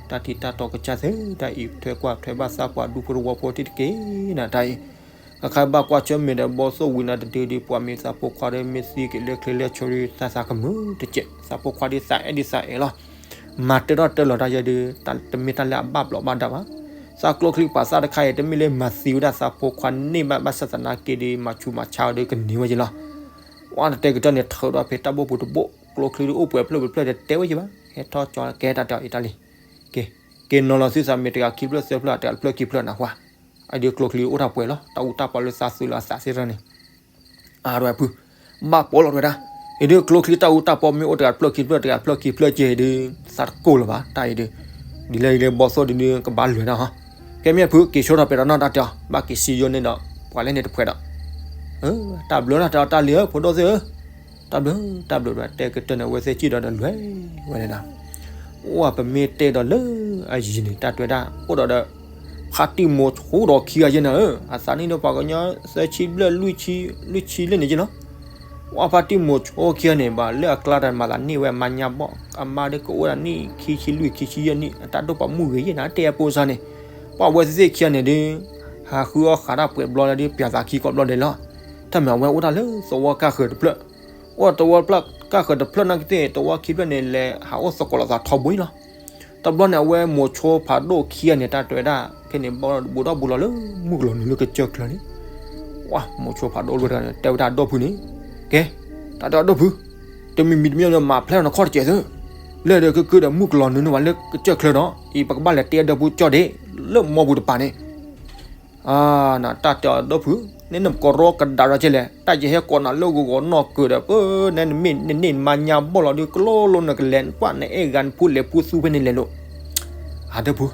တၢ်ထံၣ်တၢ်တီကစၢ်သ့ၣ် တၢ်အံၤထွဲကွၢ်ထွဲဘၣ်သးပှၤဒူဖိတဝီဖိတံၢ်တက့ၢ်နၤတၢ်အံၤ အခါဘၣ်ကွၢ်ဆၢၣ်မဲာ်ဒီးဘီသိၣ်ဝံၤနၤတဒုဒီး ပှၤမ့ၢ်သးဖိခွါဒီး မ့ၢ်သံက့ၤလၢချ့လၢဆီဒီး သးသးကမုာ်တကဲး သးဖိခွါဒီးသးအဲၣ်ဒိးသးအဲၣ်လီၤ မၤတၢထီၣ်တၢလီၤတၢ်ယဲဒုး တမ့ၢ်တၢ်လၢအဘၣ်ဘျီးဘၣ်ဒါဘၣ် သးကျိချံပှၤသၣ်တခါအံၤ တမ့ၢ်လၢမၤသံဝဲဒၣ်သးဖိခွါန့ၢ်ဘၣ် ဘၣ်ဆၣ်သနာ်က့ဒီး မၤဆူးမၤဆါဒီးကန့ၢ်ဝဲယဲလီၤ ဝဲတတဲကတၢၢ်န့ၣ် ထုးဒီးဖဲတၢ်ဘိပူၤတဘိ ကျိချံဒုးအိၣ်ပှဲၤဖျၢၣ်ပဖျၢၣ်ဒီးတဲဝဲယဲဘၣ် ဟဲထီၣ်ကၠီကဲတၢ်တဲအီၤအံၤတၢ်လံၤ က့ၤ က့ၤနီၤလီၤသုသးမ့ၢ်တဂၤခံဖျၢၣ်သၢဖျၢၣ် တဂၤတဖျၢၣ်ခံဖျၢၣ်နၢ်ဟူဧါ အဒုးကျိချံအိၣ်တၢ်ပှဲၤလီၤ တၢ်အူတၢ်ပီလၢသးသုးလၢအသးစ့ၢ်ကီးန့ၣ် အါ ဖု ဘၣ်ပိာ်လီၤဝဲဒၣ် အံၤဒုးကျိချံတၢ်အူတၢ်ပီမ့ၢ်အိၣ်တဂၤတဖျၢၣ်ခံဖျၢၣ် တဂၤတဖျၢၣ်ခံဖျၢၣ်ကဲအံၤဒုး သးတကိၢ်လၢၤဘၣ် တၢ်အံၤဒုး ဒ်လဲၣ်ဒ်လဲၣ်ဘီသိၣ်ဒုးဒုးကဘၣ်လဲၤဒၣ်ဟီ ကဲမ့ၢ်ဖုက့ၤဆိထီၣ်ပဲာ်ဒီးနီၢ်တၢ်တဲအီၤ ဘၣ်က့ၤစံယိန့ၣ်ဒီး ပှၤလဲၣ်န့ၣ်တဖှဲးဒီး တၢ်ဘျုးတၢ်တဲအီၤတၢ်လံၤဧၢ ဖိဒိၣ်သ့ၣ်ဧၢ တၢ်ဘျုး တၢ်ဘျုးဒီးတဲကတၢၢ်န့ၣ် အဝဲသ့ၣ်စံၣ်ဒီးဒီးလဲၤဝဲန့ၣ်ဒီး အိၣ်ပမ့ၢ်တဲဒီးလၢအယံၤန့ၣ် တၢ်တဲဝဲဒၣ် အိၣ်ဒီးဒီး ဖါတံၢ်မိၤဆိဒီးခံဂၤယဲၢ်နၤဧၢ အသးနံၣ်ဒီးပှၤကညီသၢဆံဘျဲၣ် လွံၢ်ဆံလၢန့ၣ်ယဲၢ်လီၤ ဝဲဖါတံၢ်မိၤဆိခံဂၤန့ၣ် ဘၣ်လၢအကျါတၢ်မၤသးန့ၢ်ဝဲမါညါဘီၣ် အမါဒီးကအိၣ်ဒၣ်နံၣ်ခံဆံလွံၢ်ခံဆံယဲၢ်နံၣ် အတၢ်ဒိၣ်ပာ်မူဂ့ၤယဲၢ်နၤ တဲအပိစါန့ၣ် ပှၤဝဲသ့ၣ်သ့ၣ်ခံဂၤန့ၣ်ဒီး ဟးဃုအီၣ်ဃးတၢ်ပှဲၤဘျီလၢဒုး ပၠးသးခံကိးဘျီဒဲးလီၤ တၢ်မၤဝဲအိၣ်တၢ်လၢသဝီကၢ်ဃၢၤတဖျၢၣ် အိၣ်သဝီကၢ်ဃၢၤတဖျၢၣ်နာ်က့သ့ၣ် သဝီခံဖျၢၣ်န့ၣ် လဲၤဟးအိၣ်သကိးလိာ်သးထီဘိလီၤ တဘျီန့ၣ် အဝဲမိၤဆိဖးဒိၣ်ခံဂၤန့ၣ် တၢ်တဲဝဲဒၣ် ခဲန့ၣ် ဘၣ်ဘူးထီၣ်ဘူးလီၤလၢ မုၢ်ကလီၤနုာ်လၢကစၢၢ်ချၢန့ၣ် ဝဲ မိၤဆိဖးဒိၣ်လၢတဂၤန့ၣ် တဲဝဲဒၣ်အဒိၣ်ဖုန့ၣ် ကဲ တၢ်တဲအဒိၣ်ဖု တမံၤမံၤတမံၤန့ၣ် မၤဖျဲးထီၣ်နခီၣ်တစဲးသု လၢဒီးကကုဒီးမုၢ်ကလီၤနုာ်န့ၢ်ဝဲလၢကစၢၢ်ချၢဒီး အံၤပကဘၣ်လဲၤတဲအဒိၣ်ဖုကၠီၣ်ဒ့ လၢမီပူၤတပၤန့ၣ် အါ နတၢ်တဲအီၤဒိၣ်ဖု န့ၣ်နကရီကဒါရၢကဲလဲၣ် တၢ်ယဟဲကိးနၤလၢဂီၤဂီၤနီၢ်ကၢၤဒီး ပၢ် နဲနမ့ၢ်နန့ၢ်မါညါဘီၣ်လီၤဒုး ကလိလိနကလဲၤကွၢ်နအဲၣ်ဂၤနဖိလဲၤဖူသူဖဲန့ၣ်လဲၤလိာ် အဒိၣ်ဖု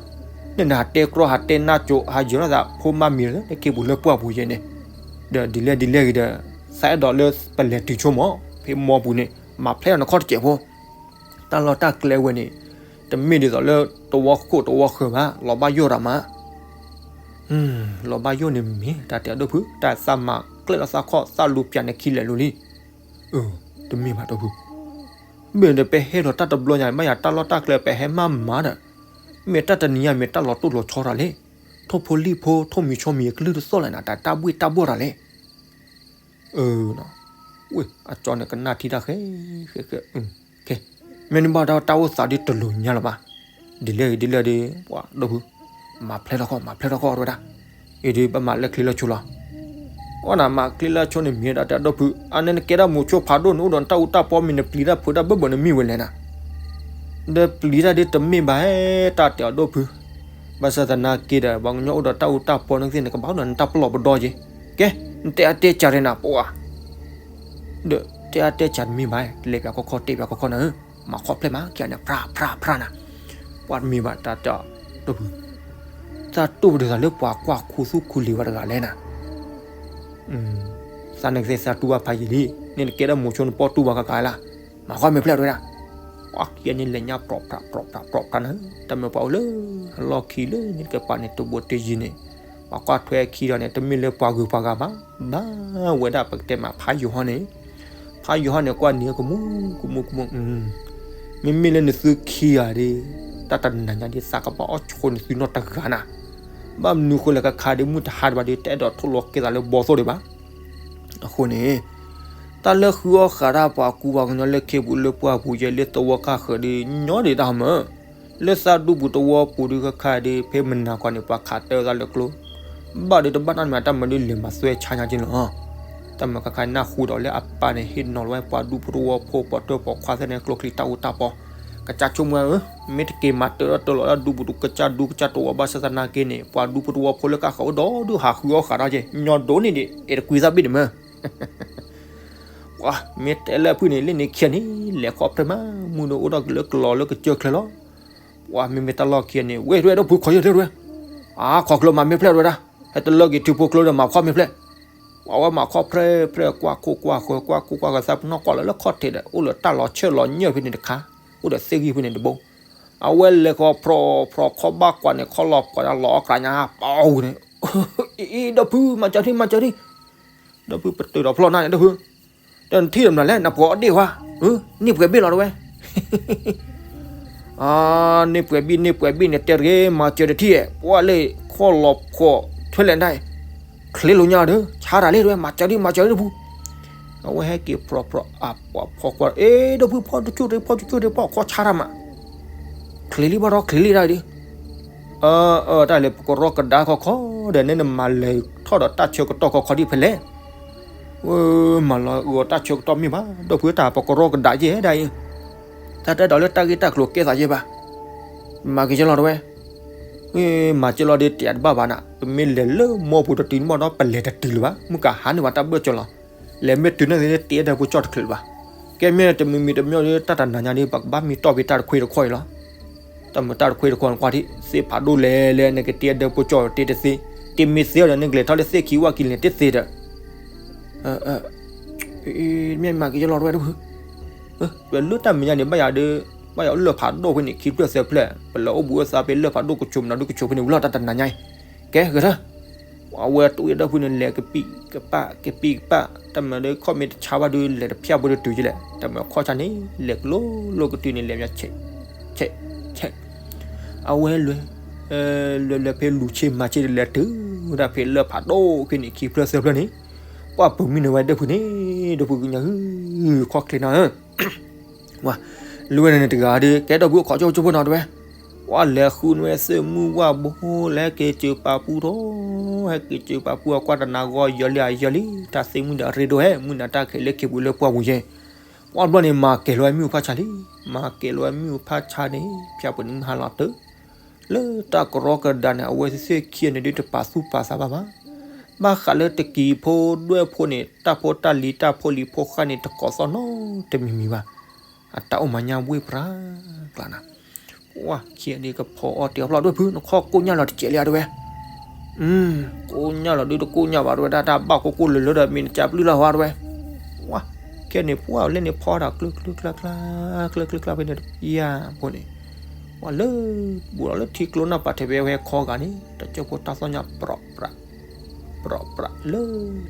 န့ၣ်နဟးတဲကြီဟးတဲနါစိၤ ဟးယၢၤထီၣ်သးဖိမါမံၤလၢလၢခ့ပူၤလၢပှၢ်ပူၤယဲန့ၣ် ဒီးဒ်လဲၣ်ဒ်လဲၣ်ဂ့ၤဒီး သးအဲၣ်ဒိးလၢပလဲၤတုၤဆိမီၤ ဖဲမီပူၤန့ၣ် မၤဖျဲးထီၣ်နခီၣ်တစဲးဖိ တၢ်လီၢ်တၢ်ကျဲဝဲန့ၣ် တမ့ၢ်ဒ်သိးလၢတဝီခိၣ်တဝီဃၢၤဘၣ် လီၤဘၣ်ယိၣ်တၢ်မး လီၤဘၣ်ယိၣ်န့ၣ်မ့ၢ် တၢ်တဲအဒိၣ်ဖု တၢ်သးမၤကျဲလီၤသးခီၣ်သးလူၤပၠးန့ၣ်ခံလဲၤလိၤလံ တမ့ၢ်ဘၣ်ဒိၣ်ဖု မ့ၢ်ဒီးပဟဲဒီးတၢ်တဘျီညါ ဘၣ်ယၤတၢ်လီၢ်တၢ်ကျဲပဟဲမးမးဒီး မ့ၢ်တၢ်တနံၤညါမ့ၢ်တၢ်လီၤတိၢ်လီၤဆီတၢ်လဲၣ် ထိၣ်ဖိလံၣ်ဖိ ထိၣ်မံၤဆီမံၤအကလုၢ်တသီၣ်လဲၣ်နၤ တၢ်တၢ်ဘှ့ၣ်တၢ်ဘှီၣ်တၢ်လဲၣ် အၢ ဝ့ၢ် အကၠီန့ၣ်ကနၣ်ထံတၢ်ဃဲ ဃဲ ဃဲ မ့ၢ်န့ၣ်ဘၣ်ဒီးတၢ်အိၣ်သးဒ်တလိၤညါလၢၤဘၣ် ဒ်လဲၣ်ဂ့ၤဒ်လဲၣ်ဒီး ပှၤဒိၣ်ဖု မၤဖျဲးထီၣ်ခီၣ် မၤဖျဲးထီၣ်ခီၣ်ဝဲဒၣ် အံၤဒုးဘၣ်မၤလၢချ့လၢဆိလီၤ အီနၤမၤချ့လၢဆိန့ၣ်မ့ၢ်ဒၣ်တၢ်တဲအဒိၣ်ဖု အန့ၣ်နကဲဒၣ်မိၤဆိဖးဒိၣ်န့ၣ် အိၣ်ဒီးနတၢ်အူတၢ်ပီမ့ၢ်နပျံၤတၢ်ဖုးတၢ်ဘၢဘၢန့ၣ်မ့ၢ်ဝဲလဲၣ်နၤ ဒီးပျံၤတၢ်ဒ်တမ့ၢ်ဘၣ် တၢ်တဲအဒိၣ်ဖု ဘၣ်ဆၣ်သနာ်က့ဒီး ပှၤကညီအိၣ်ဒီးတၢ်အူတၢ်ပီန့ၣ်သ့ၣ်န့ၣ် ကဘၣ်အိၣ်ဒီးနတၢ်ပလီၢ်ပဒီက့ၤ ကဲ နတဲအတဲကၢ်ဒ်နၤပှၤ ဒီးတဲအတဲကၢ်တမ့ၢ်ဘၣ် လဲၤပၠးခီခီတဲပၠးခီခီနၤဧၢ မၤခီဖျိမး ကဲန့ၣ် ဖြါဖြါဖြါနၤ ပှၤတမ့ၢ်ဘၣ်တၢ်တဲအဒိၣ်ဖု တၢ်တိၢ်ပဒုးသးလၢပှၤကွၢ်ခူသူၣ်ခူလံၤဝဲတဂၤလဲၣ်နၤ သးနကသ့သးတူၢ်ဘၣ်ဖးယံာ်လံ, န့ၣ်နကဲထီၣ်မိၤဆိနပီၢ်တူၢ်ဘၣ်ကကါလၢ်, မၤခီမ့ၢ်ဖျဲၣ်တဝဲဒၣ်. ပှၤခံဂၤန့ၣ်လဲၤညါပြီးပြးပြီးပြးပြီးပြးနၤ, တၢ်မ့ၢ်ပှၤအိၣ်လၢ အလီၢ်ခံလၢန့ၣ်တကပၤန့ၣ် တဘိးတယံၤန့ၣ်, ပှၤကွၢ်ထွဲခံဒီးန့ၣ် တမ့ၢ်လၢပှၤဂုၤပှၤဂၤဘၣ်, ဘၣ်ဝဲဒၣ်ပကတဲမးဖးယိၤဟီန့ၣ်, ဖးယိၤဟီန့ၣ် ကွၢ်နံၤကမူကမူကမူ, မ့မ့ၢ်လၢနသုခံဂၤဒီး တၢ်တနၤညါဒ်သးကဘၣ်အီၣ်ဆိနသုနီတဂၤနၤ, ဘၣ်မနုၤဃိလဲၣ်ကခါဒီး မုၢ်တဟါဒံးဘၣ်ဒီး တအဲၣ်ဒိးထိၣ်လီၤကဲသးလၢဘီသိၣ်ဒံးဘၣ်. အဃိန့ၣ် တၢ်လၢဃုအီၣ်ဃးတၢ်ပှၤကူပှၤကညီလၢခ့ပူၤလၢပှၢ်ပူၤယဲလၢသဝီကၢ်ဃၢၤဒီး ညီဒံးတၢ်ဟီမၢ်, လၢသးဒူပူၤသဝီပူၤဒီး ခါခါဒီး ဖဲမနၤကွၢ်န့ၣ် ပှၤခးတၢ်သးလၢကျိ, ဘၣ်ဒီးတဘၣ်နီတမံၤ တၢ်မၤဒုးလဲၤမၤသွဲဆါညါက့လီၤ. တၢ်မၤခါခါနၢ်ဟူဒီးလၢအပၢ်န့ၣ် ဟ့ၣ်နီၤလီၤဝဲပှၤဒူဖိသဝီဖိ ပိာ်ထွဲပိာ်ခွါသ့ၣ်န့ၣ် ကျိချံတၢ်အူတၢ်ပီ, ကစၢ်ဆိကမိၣ်ဧၢ, မ့ၢ်တက့ၤမၤတၢ်ဒီးတၢ်လီၤလၢဒူပူၤဒူကစၢ်ဒူကစၢ်သဝီဘၣ်ဆၣ်သနာ်က့န့ၣ် ပှၤဒူဖိသဝီဖိလၢကၢ်ဃၢၤအိၣ်ဒီးဒုးဟးဃုအီၣ်ဃးတၢ်က့, ညီဒိၣ်န့ၢ်ဒံး အဲၣ်တကွံသးဘ့ၣ်န့ၣ်မၢ်. ပှၤမ့ၢ်တဲလၢဖုၣ်န့ၣ် လၢန့ၣ်ခံဂၤန့ၣ် လဲၤခီဖျိမး မုၢ်ဒီးအိၣ်ဒီးကလၢကလီၤလၢကစၢၢ်ချၢလီၤ. ပှၤမ့မ့ၢ်တၢ်လီၢ်ခံဂၤန့ၣ် ဝဲတဝဲဒီးဖုၣ်ခီယဲၢ်တၢ်တဝဲ, အါခီကျိမၤမ့ၢ်ဖျဲၣ်တဝဲဒၣ်, ဟဲတလၢက့ၤထံဖိကျိဒီးမၤခီမ့ၢ်ဖျဲၣ်. ပှၤဝဲမၤခီဖျဲၣ်ဖျဲၣ် ကွၢ်ခိၣ်ကွၢ်ဃၢၤ ကွၢ်ခိၣ်ကွၢ်ဃၢၤ သးပနီၣ်ကွၢ်လီၤလၢခီၣ်ထံးဒီး အိၣ်လၢတၢ်လီၤဆၢၣ်လီၤညၢၣ်ဖဲန့ၣ်တခါ, အိၣ်ဒီးသ့ၣ်ဂံၢ်ဖဲန့ၣ်တဘိ. အဝဲလဲၤခီဖျိဖျိခီဘၣ်ကွၢ်န့ၣ် ခီလီၤပှၤလီၤအီၣ်ကြၢးညါပှၤန့ၣ်, အံၤဒီးဖုၣ် မၤစၢၤဒံး မၤစၢၤဒံး, ဒီးဖုၣ်ပတုာ်ဒီးဖျီၣ်နၤန့ၣ်ဒီးဖုၣ်, ဒီးနထံၣ်ဒီးမနုၤလဲၣ် နပှၤအီၣ်ဒ့ၣ်ဝါ, န့ၢ်ပှဲၤဘ့ၣ်လီၤတဝဲ န့ၢ်ပှဲၤဘ့ၣ် န့ၢ်ပှဲၤဘ့ၣ်န့ၣ် တဲတဂ့ၤ မၤစၢၤတထံၣ်, ပှၤလၢခီလီၤဖှီၣ်ထွဲလဲၣ်ဒၣ်, ချ့လိာ်ညါဒီး ဆါတၢ်လံတဝဲ မၤစၢၤဒံး မၤစၢၤဒံးတပူၤ. အဝဲဟဲက့ၤဖြီဖြီအပှၤဖီကွၢ် အ့ ဒီပုၢ်ဖီတကၠိၢ်တ ဖီတကၠိၢ်တ ပှၤခီဆါတၢ်မး, ချ့လံဘၣ်ဒီး ချ့လံဒၣ်ဒ် အၢ အၢ တၢ်လဲၤပကရီကဒါခီခီဒီး နဲနမၤလဲၤထီၣ်ဒီးတၢ်ဆၢကတီၢ်ခီခီဒ်ဖဲလဲၣ်. ဝဲ မၤလီၤဂီၤတၢ်ဆၢကတီၢ်မ့ၢ်ဘၣ် ဒီပုၢ်တၢ်ပကရီကဒါယဲၢ်ဒၣ်အံၤ, တၢ်တအဲၣ်ဒိးလၢတၢ်ဂ့ၢ်တၢ်ကျိၤကဲသးယဲၢ်ဘၣ်. မၤက့ၤကလီၤတဝဲ, မၤက့ၤလီၤဒီးတယၤတဘၣ်ဘၣ်နၤ, ပမ့ၢ်လဲၤလၢမီပူၤတတုၤန့ၣ်ဘၣ်ဒီး ပလဲၤတတုၤလၢၤဘၣ်, မုၢ်ကဟါန့ၣ်ဘၣ်တၢ်ဘၢၣ်စၢၤလီၤ. လဲၤမ့ၢ်တုၤန့ၣ်သ့ၣ် တအဲၣ်ဒၢးဖိကၠီၣ်တချုးလၢၤဘၣ်. ကဲမ့ၢ်တမံၤမံၤတမံၤဒီး တၢ်တနၤညါဒီး ပကဘၣ်မ့ၢ်တီၢ်ဖဲတၢ်တခွ့တခီအံၤလီၤ. တၢ်မုာ်တၢ်တခွ့တခီန့ၣ် ကွၢ်ထံၣ် သ့ၣ်ဖးဒိၣ်လဲၤလဲၤ နကတအဲၣ်ဒၢးဖိကၠီၣ်တ့တသ့, တမ့ၢ်သ့ဒီး နကလဲၤထီၣ်လၢသ့ၣ်ခံဝၣ်ကံၤလဲၤတသ့ဒီး မ့ၢ်မၤက့ၤယလီၤတဝဲတဖု, ပလၢတၢ်မဲာ်ညါန့ၣ် ဘၣ်ယၤဒီး ဘၣ်ယၤလၢၢ်ဖးဒိၣ်ဖဲန့ၣ် ခံဖျၢၣ်သၢဖျၢၣ် ပလၢအိၣ်ဘူးအိၣ်သးဖဲလၢၢ်ဖးဒိၣ်ကဆိးမနုၤဒုကဆိးဖဲန့ၣ် ဝံၤလီၤတၢ်တနၤညါအံၤ, ကဲဂ့ၤထၢၣ်, အဝဲတအိၣ်ယဲၢ်ဒီဖုန့ၣ် လဲၤကပံးကပၣ် ကပံးကပၣ် တၢ်မၤဒီးခီၣ်မ့ၢ်တဆါဘၣ်ဒီး လဲၤတဖျၢၣ်ဖိတတုၤယဲၢ်လဲၣ်, တၢ်မၤခီၣ်ဆါန့ၣ် လဲၤကလိလိကတုၤန့ၣ် လဲၤမး ဆဲး ဆဲး ဆဲး အဝဲလဲၤ လဲၤလဲၤဖဲလူၤဆ့မၤဆ့ဒီး လဲၤတုၤဝဲဒၣ်ဖဲလၢၢ်ဖးဒိၣ်ဖဲန့ၣ် ခံဖျၢၣ်သၢဖျၢၣ်န့ၣ်, ပှၤပၢၤမံန့ၢ်ဝဲဒီဖုန့ၣ် ဒီဖုကညီ ခီၣ်ချ့နီၤဧၢ, ဝဲ လၢဝဲန့ၣ်တဂၤဒီး ကဲဒီဖုအခီၣ်ကၠိကၠိဖိနီၤတဝဲ, ပှၤလဲၤဃုန့ၢ်ဝဲသ့ၣ်မုၢ်ဝၣ်ဘိ လဲၤဟဲက့ၤစၢၤပာ်ပူထီၣ်, ဟဲက့ၤစၢၤပာ်ပူအကွၢ်တနၤဂီၢ်ယၢၤလံအယၢၤလံ, တၢ်သ့ၣ်မုၢ်ဒီးရ့ဒိၣ်ဟဲ မုၢ်နၤတၢ်ခံးလၢခ့ပူၤလၢပှၢ်ပူၤယဲၢ် ပှၤဘျီန့ၣ် မၤကဲၤလီၤဝဲမ့ၣ်အူဖးဆါလံ, မၤကဲၤလီၤဝဲမ့ၣ်အူဖးဆါန့ၣ် ဖၠၣ်ပှဲၤန့ၣ်မုၢ်ဟါလီၤတုၤ လၢတၢ်ကရီကဒါန့ၣ် အဝဲသ့ၣ်ခံဂၤန့ၣ်ဒုးတပာ်သူၣ်ပာ်သးဘၣ်ဘၣ်, ဘၣ်ဃးလၢတကံၤဖိဒွဲၣ်ဖိန့ၣ် တၢ်ဖိတၢ်လံၤတၢ်ဖိလံၤဖိဃၢ်န့ၣ် တကိးသီၣ်နီတမံၤမံၤဘၣ်, အတၢ်အိၣ်မၤညါဝ့ၢ်ပြးကျါနၤ, ပှၤခံဂၤန့ၣ်ကဖီအီၣ်တ့ၢ်အီၣ်ဖျီၣ်ဒီဖု နခီၣ်ကိၣ်ညၣ်လီၤတကဲးလံဧါတဝဲ ကိၣ်ညၣ်လီၤဒုးတကိၣ်ညၣ်ဘၣ်တဝဲဒၣ် တၢ်ဘၣ်ကိၣ်ကိၣ်လၢၤလၢၤဒီး မ့ၢ်နကပျုၢ်လၢ်ဟီတဝဲ, ဝါ, ခဲန့ၣ် ပှၤလဲၣ်န့ၣ်ဖီတၢ်ကျၢကျၢကျါကျါ, ကျၢကျၢကျါဖဲန့ၣ်တပျၢ်ဖိန့ၣ်, ပှၤလၢ, ဘူးလီၤလၢထံကျိနၢ်ပၢၢ်ထဲဖဲဝဲခီဂာ်န့ၣ် တၢ်ကၠိဖိတၢ်သီၣ်ညါ ပြးပြး, ပြးပြးလၢ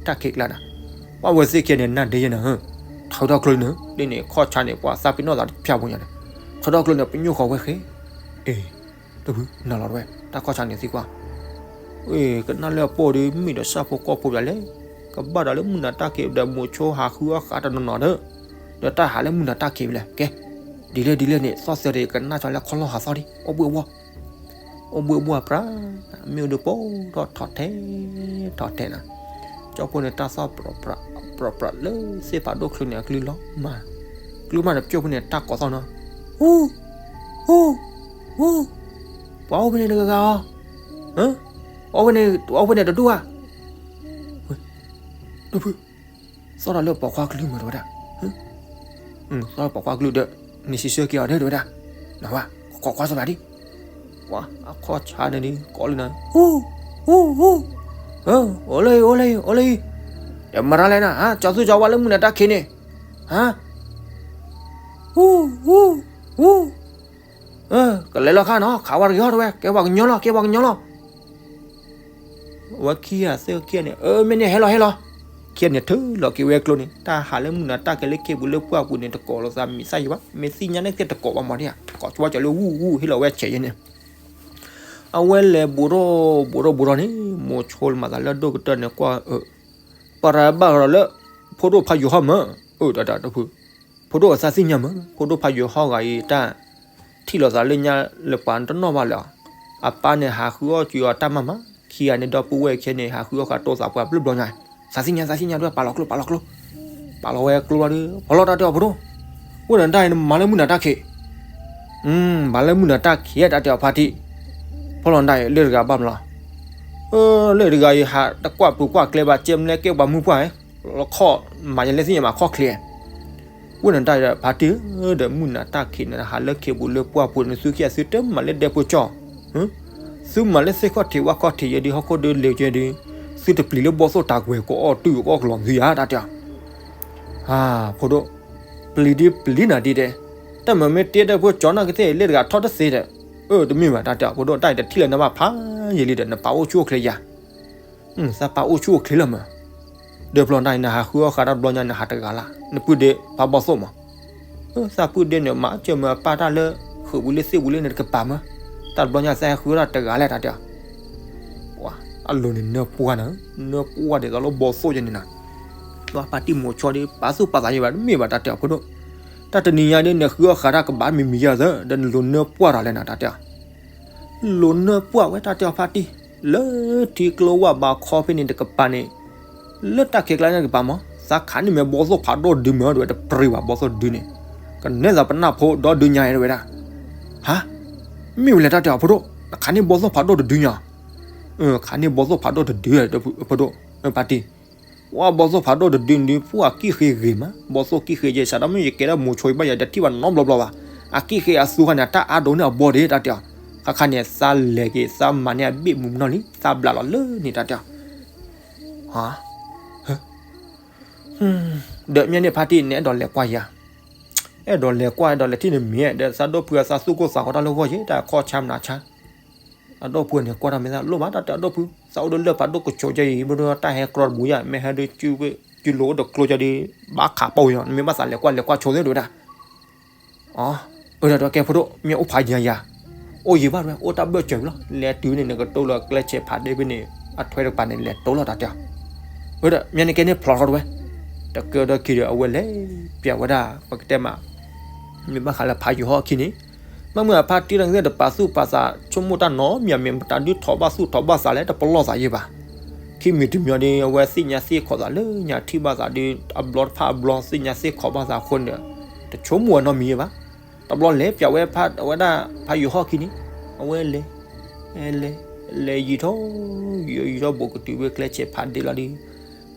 တၢ်ခံးကျါနၤ, ပှၤဝဲသ့ၣ်ခံဂၤန့ၣ် နၢ်ဒ့ယဲၢ်နၤဧၢ, ထီထီၣ်ကျၢန့ၣ် ဒ်န့ၣ်ခီၣ်ဆါန့ၣ် ပှၤသးပ့ၤနီၣ်သးတဖၠၣ်ဖိညါန့ၣ်, ထီထီၣ်ကျၢန့ၣ် ပညိၣ်ဃီၤဝဲဃဲ, အ့ တဖု နၤလီၤတဝဲ တၢ်ခီၣ်ဆါန့ၣ်သံကွၢ်, အ့ ကနၣ်လၢအပိၢ်ဒီး မ့ၢ်ဒီးဆၣ်ဖိကီၢ်ဖိဘၣ်လဲၣ်, ကဘၣ်ဒီးလၢမုၢ်နၤတၢ်ခံးဒီး မိၤဆိဟးဃုအီၣ်ဃးတနီၤနီၤဒီး, ဒီးတၢ်ဟးလၢမုၢ်နၤတၢ်ခံးဝံၤလဲၣ်, ကဲ, ဒ်လဲၣ်ဒ်လဲၣ်န့ၣ် သီၣ်သၢဒး ကနၣ်ကၠီလၢခီၣ်လီၢ်ဟးသီၣ်ဒံး အိၣ်ဘှံးဘှီၣ် အိၣ်ဘှံးဘှီၣ်ပြး, မ့ၣ်အူဒုးပိာ်ထီၣ်ထီၣ်ထဲ, ထီၣ်ထဲနၤ, ကၠီဖိန့ၣ် တၢ်သီၣ်ပြးပြး ပြးပြးလၢသ့ၣ်ဖးဒိၣ်ချုးန့ၣ် အကလုၢ်လီၤမး, ကလုၢ်မးန့ၣ် ပကၠိဖိန့ၣ် တၢ်ကိးသီၣ်နီၤ, ဟူ, ဟူ, ဟူ, ပှၤအိၣ်ဖဲန့ၣ်တဂၤဂၤဧါ, အိၣ်ဖဲန့ၣ် အိၣ်ဖဲန့ၣ်တဒူၣ်ဧါ, ဒိၣ်ဖု သီၣ်တၢ်လၢပိာ်ခွါကလုၢ်မးတဝဲဒၣ်, သီၣ်လၢပိာ်ခွါကလုၢ်ဒီး နစံးဆၢက့ၤအီၤဒီးတဝဲဒၣ်, နဝဲ, ကိးကွၢ်စၢၤဘၣ်ဒံး, ပှၤအခီၣ်ဆါန့ၣ်ဒုး ကိးလံနၤ, ဟူ, ဟူ, ဟူ, အိၣ်လၢအံၤ အိၣ်လၢအံၤ အိၣ်လၢအံၤ, ဒီးမၤတၢ်လဲၣ်နၤ, ကၠီသူကၠီဝါလၢမုၢ်နၤတၢ်ခံးန့ၣ်, ဟါ, ဟူ, ဟူ, ဟူ, ကလဲၤလီၤခါနီၤ, ခးဝဲတဂ့ၤဟီၣ်တဝဲ, ကဲပှၤကညီလီၤ, ကဲပှၤကညီလီၤ. ဝဲခံဂၤသၢခံဂၤန့ၣ်, အၢ မ့ၢ်န့ၣ်ဟဲလီၤဟဲလီၤ, ခံဂၤန့ၣ်ထုးလီၤက့ၤဝဲကျိန့ၣ်, တၢ်ဟးလၢမုၢ်နၤတၢ်ခံးလၢခ့ပူၤလၢပှၢ်ပူၤန့ၣ် တကိးလိာ်သးမံၤသၣ်ယံၤဘၣ်, မ့ၢ်သ့ၣ်ညါန့ၣ်သ့ၣ်တကိးဘၣ်မးဒ်ဧါ, ကိးကၠီဝါကၠီလၢဝူဝူဟ့ၣ်လီၤဝဲဆဲးယဲန့ၣ် အဝဲလဲၤဘူးထီၣ်ဘူးထီၣ်ဘူးထီၣ်န့ၣ်, မိၤဆိလၢမၤသးလၢအဒိၣ်ကတၢၢ်န့ၣ်ကွၢ်, ပှၤတဘၣ်ဃးဒီးလၢ ဖိဒိၣ်ဖးယိၤဟီၣ်မၢ်, အၢ တၢ်တၢ်တဖု, ဖိဒိၣ်အသးသ့ၣ်ညါမၢ်, ဖိဒိၣ်ဖးယိၤဟီၣ်ဂၤအံၤတၢ် ထံၣ်လိာ်သးလၢညါလၢပှၤတနီၣ်ဘၣ်လၢၤ, အပၢ်န့ၣ်ဟးဃုအီၣ်က့ၤအီၤတၢ်မၤမၤ, ခံဂၤန့ၣ်ဒီပုၢ်ဝဲၢ်ခဲန့ၣ် ဟးဃုအီၣ်ဃာ်တိၢ်သးပှၢ်ဘျုးဘျီညါ, သးသ့ၣ်ညါ သးသ့ၣ်ညါဒ်ဝဲ ပာ်လီၤကျိ ပာ်လီၤကျိ, ပာ်လီၤဝဲကျိလီၤဒီး ဖီလီၤတၢ်တဲအီၤဖိဒိၣ်, ဝဲနတၢ်အံၤနမၤလၢမုၢ်နၤတၢ်ခံး မၤလၢမုၢ်နၤတၢ်ခံးတၢ်တဲအီၤဖါတံၢ်, ဖီလီၤနတၢ်အံၤလၢတဂၤဘၣ်မလီၤ, လၢတဂၤအံၤဟးတကွၢ်ပူၤကွၢ်ကျဲဘၣ် ကဲမနုၤကဲပှၤမုၢ်ပှၢ်, လီခီၣ်မၤယလဲၣ်သ့ၣ်ညါမၤခီၣ်ချ့ ဝဲနတၢ်အံၤဖါတံၢ်ဧၢ, ဒီးမုၢ်နၤတၢ်ခံးန့ၣ် ဟးလၢခ့ပူၤလၢပှၢ်ပူၤန့ၣ် သုခံဂၤသုတမၤလၢဒဲဖိကၠီၣ်, သုမၤလၢသ့ၣ်ခီၣ်ထံးဝၣ်ခီၣ်ထံးယဲဒုး ဟီၣ်ခိၣ်ဒုးလ့ၤကဲဒုး, သုတပျံၤလၢဘီၣ်သိၣ်တၢ်ကွဲၤကအီၣ်တုာ်ကအီၣ်ကလီၤသုဧါတၢ်တဲအီၤ ဖိဒိၣ်, ပျံၤဒုးပျံၤနၤဒ်တဲ, တၢ်မၤမ့ၢ်တ့ဒီးဖိကၠီနီၢ်ကသ့ၣ်လၢတဂၤထီၣ်တသ့ဒီး, အၢ တမ့ၢ်ဘၣ်တၢ်တဲအီၤဖိဒိၣ်, တၢ်အံၤတထံၣ်လၢၤနဘၣ်ဖးယံာ်လံဒီး နပာ်အိၣ်ဆူၣ်အိၣ်ချ့ယၤ, သးပာ်အိၣ်ဆူၣ်အိၣ်ချ့လၢၤမး, ဒီးဖီလီၤနတၢ်အံၤ နဟးဃုအီၣ်ဃာ်တၢ်တဘျီညါ နဟးတဂၤလၢ် နပုၢ်ဒ့ဖးဘီၣ်သိၣ်မး, သးပုၢ်ဒ့န့ၣ် မၤစၢၤမၤပာ်တၢ်လၢ ဃုာ်ဝံၤလၢသ့ၣ်ဝံၤလၢန့ၣ်တကပၤမး, တၢ်တဘျီညါသးဟဲဃုအီၣ်တၢ်တဂၤလဲၣ်တၢ်တဲအီၤ, အလိၤန့ၣ်နၢပှၢ်နၤ, နၢပှၢ်ဒ်သိးလၢဘီၣ်သိၣ်ယဲန့ၣ်နၤ, ဖါတံၢ်မိၤဆိဒ် ပာ်သူၣ်ပာ်သးယဲဘၣ် တမ့ၢ်ဘၣ်တၢ်တဲအီၤဖိဒိၣ်, တၢ်တနံၤညါဒ် နဃုအီၣ်ဃာ်တၢ်ကဘၣ်မံၤမံၤယဲသၢ ဒီးနလိၤနၢပှၢ်တၢ်လဲၣ်နၤတၢ်တဲအီၤ လိၤနၢပှၢ်ဝဲတၢ်တဲအီၤဖါတံၢ်, လၢထံကျိဝၢ်ဘးခီဖဲန့ၣ်တကပၤန့ၣ်, လၢတၢ်ခဲကျါန့ၣ်တကပၤမး သးခးန့ၢ်မ့ၢ်ဘီၣ်သိၣ်ဖးဒိၣ်တဒုမး တဲဝဲ တပြံၤဘၣ်ဘီၣ်သိၣ်တဒုန့ၣ်, ကနဲသးပနၢ်ဖိဒီဒုညါတဲဝဲဒၣ်, ဟါ, မ့ၢ်ဝဲလဲၣ်တၢ်တဲအီၤဖိဒိၣ်, နခးန့ၢ်ဘီၣ်သိၣ်ဖးဒိၣ်တဒုညါ, ခးန့ၢ်ဘီၣ်သိၣ်ဖးဒိၣ်တဒု ဖိဒိၣ်, ဖါတံၢ် ဝဲဘီၣ်သိၣ်ဖးဒိၣ်တဒုန့ၣ် ပှၢ်အကံၣ်ဃ့ဂ့ၤမး ဘီၣ်သိၣ်ကံၣ်ဃ့ယဲ စးထီၣ်မ့ၢ်ယကဲဒၣ်မိၤဆိဘၣ်ယၤ တထံၣ်ဘၣ်နီတဘျီဘျီဘၣ်, အကံၣ်ဃ့အသူခါန့ၣ် အတၢ်အါဒိၣ်န့ၢ်အဘီၣ်ဒ့တၢ်တဲအီၤ, ခါခါန့ၣ် သးလဲၤက့ၤ သးမၤန့ၢ်အဘ့ၣ်မုၢ်မနီၤလံ သးဘျးလီၤလၢန့ၣ်တၢ်တဲအီၤ, ဒီးမ့ၢ်န့ၣ်ဖါတံၢ်န့ၣ် အဲၣ်ဒိးလဲၤကွၢ်ယၤ, အဲၣ်ဒိးလဲၤကွၢ် အဲၣ်ဒိးလဲၤထံၣ်နမံၤ ဒီးသးဒိၣ်ဖုအသးသူၣ်ကိၢ်သးဂီၤတၢ်လၢဂီၢ်ယဲ တၢ်ခီၣ်ဆါမနုၤဆါ အဒိၣ်ဖုန့ၣ် ကွၢ်တၢ်မ့ၢ်သးလိၣ်ဘၣ်တၢ်တဲအဒိၣ်ဖု, သးအိၣ်ဒီးလၢၢ်ဖးဒိၣ်ကဆိးကဲအံၤ မ့ၢ်ဒိၣ်တၢ်ဟဲကြီတဘိယၤ မ့ၢ်ဟဲဒုး ကၠူလိာ်အိၣ်တကျိၤကဲဒီး ဘၣ်ခးပီၢ်ဝံၤလီၤ နမ့ၢ်ဘၣ်သးလဲၤကွၢ်လဲၤကွၢ်ဆိသ့ၣ်ဒိၣ်ဝဲဒၣ်, အၢ ဒီးကဲဖိဒိၣ် မ့ၢ်အိၣ်ဖးယံၤယၤ, အိၣ်ယံၤဘၣ်ဝဲ အိၣ်တၢ်ဘၢၣ်စၢၤဝံၤလီၤ လဲၤတုၤန့ၣ် နကတိၤလီၤကျဲဆဲးဖးဒ့ဖဲန့ၣ် အထွဲတကပၤန့ၣ် လဲၤတိၤလီၤတၢ်တဲအီၤ, အၢ ဒီးမ့ၢ်န့ၣ်ကဲန့ၣ်ဖျိးထီၣ်တဝဲ, တကဲဒီးခံဒီး အဝဲလဲၤပျးဝဲဒၣ် ပကတဲမး မ့ၢ်ဘၣ်ဃးလၢဖးယိၤဟီၣ်အခံန့ၣ်, မ့မ့ၢ်အဖါတံၢ်တၢ်ကသ့ၣ်တပာ်သူၣ်ပာ်သး ဆိကမိၣ်တၢ်နီတမံၤ မတၤဒုးထီၣ်ဘၣ်သူၣ်ထီၣ်ဘၣ်သးလဲၣ် တပလီၢ်သးယဲဘၣ်. ခံမံၤတမံၤဒီး အဝဲသ့ၣ်ညါသ့ၣ်ခိးသးလၢညါထံၣ်ဘၣ်သးဒီး အဘျီတဖၣ်အဘျီသ့ၣ်ညါသ့ၣ်ခိးဘၣ်သးအဃိန့ၣ်ဒီး တဆိကမိၣ်ဝဲနီတမံၤယဲဘၣ်. တဘျီလဲၤပျးဝဲဖး အဝဲဒၣ်ဖးယိၤဟီၣ်ခံန့ၣ် အဝဲလဲၤ လဲၤ လဲၤယံၤထီၣ် ယံၤထီၣ်ယံၤထီၣ်ဘူးကတုၤဝဲကျဲဆဲးဖးဒ့လီၤဒီး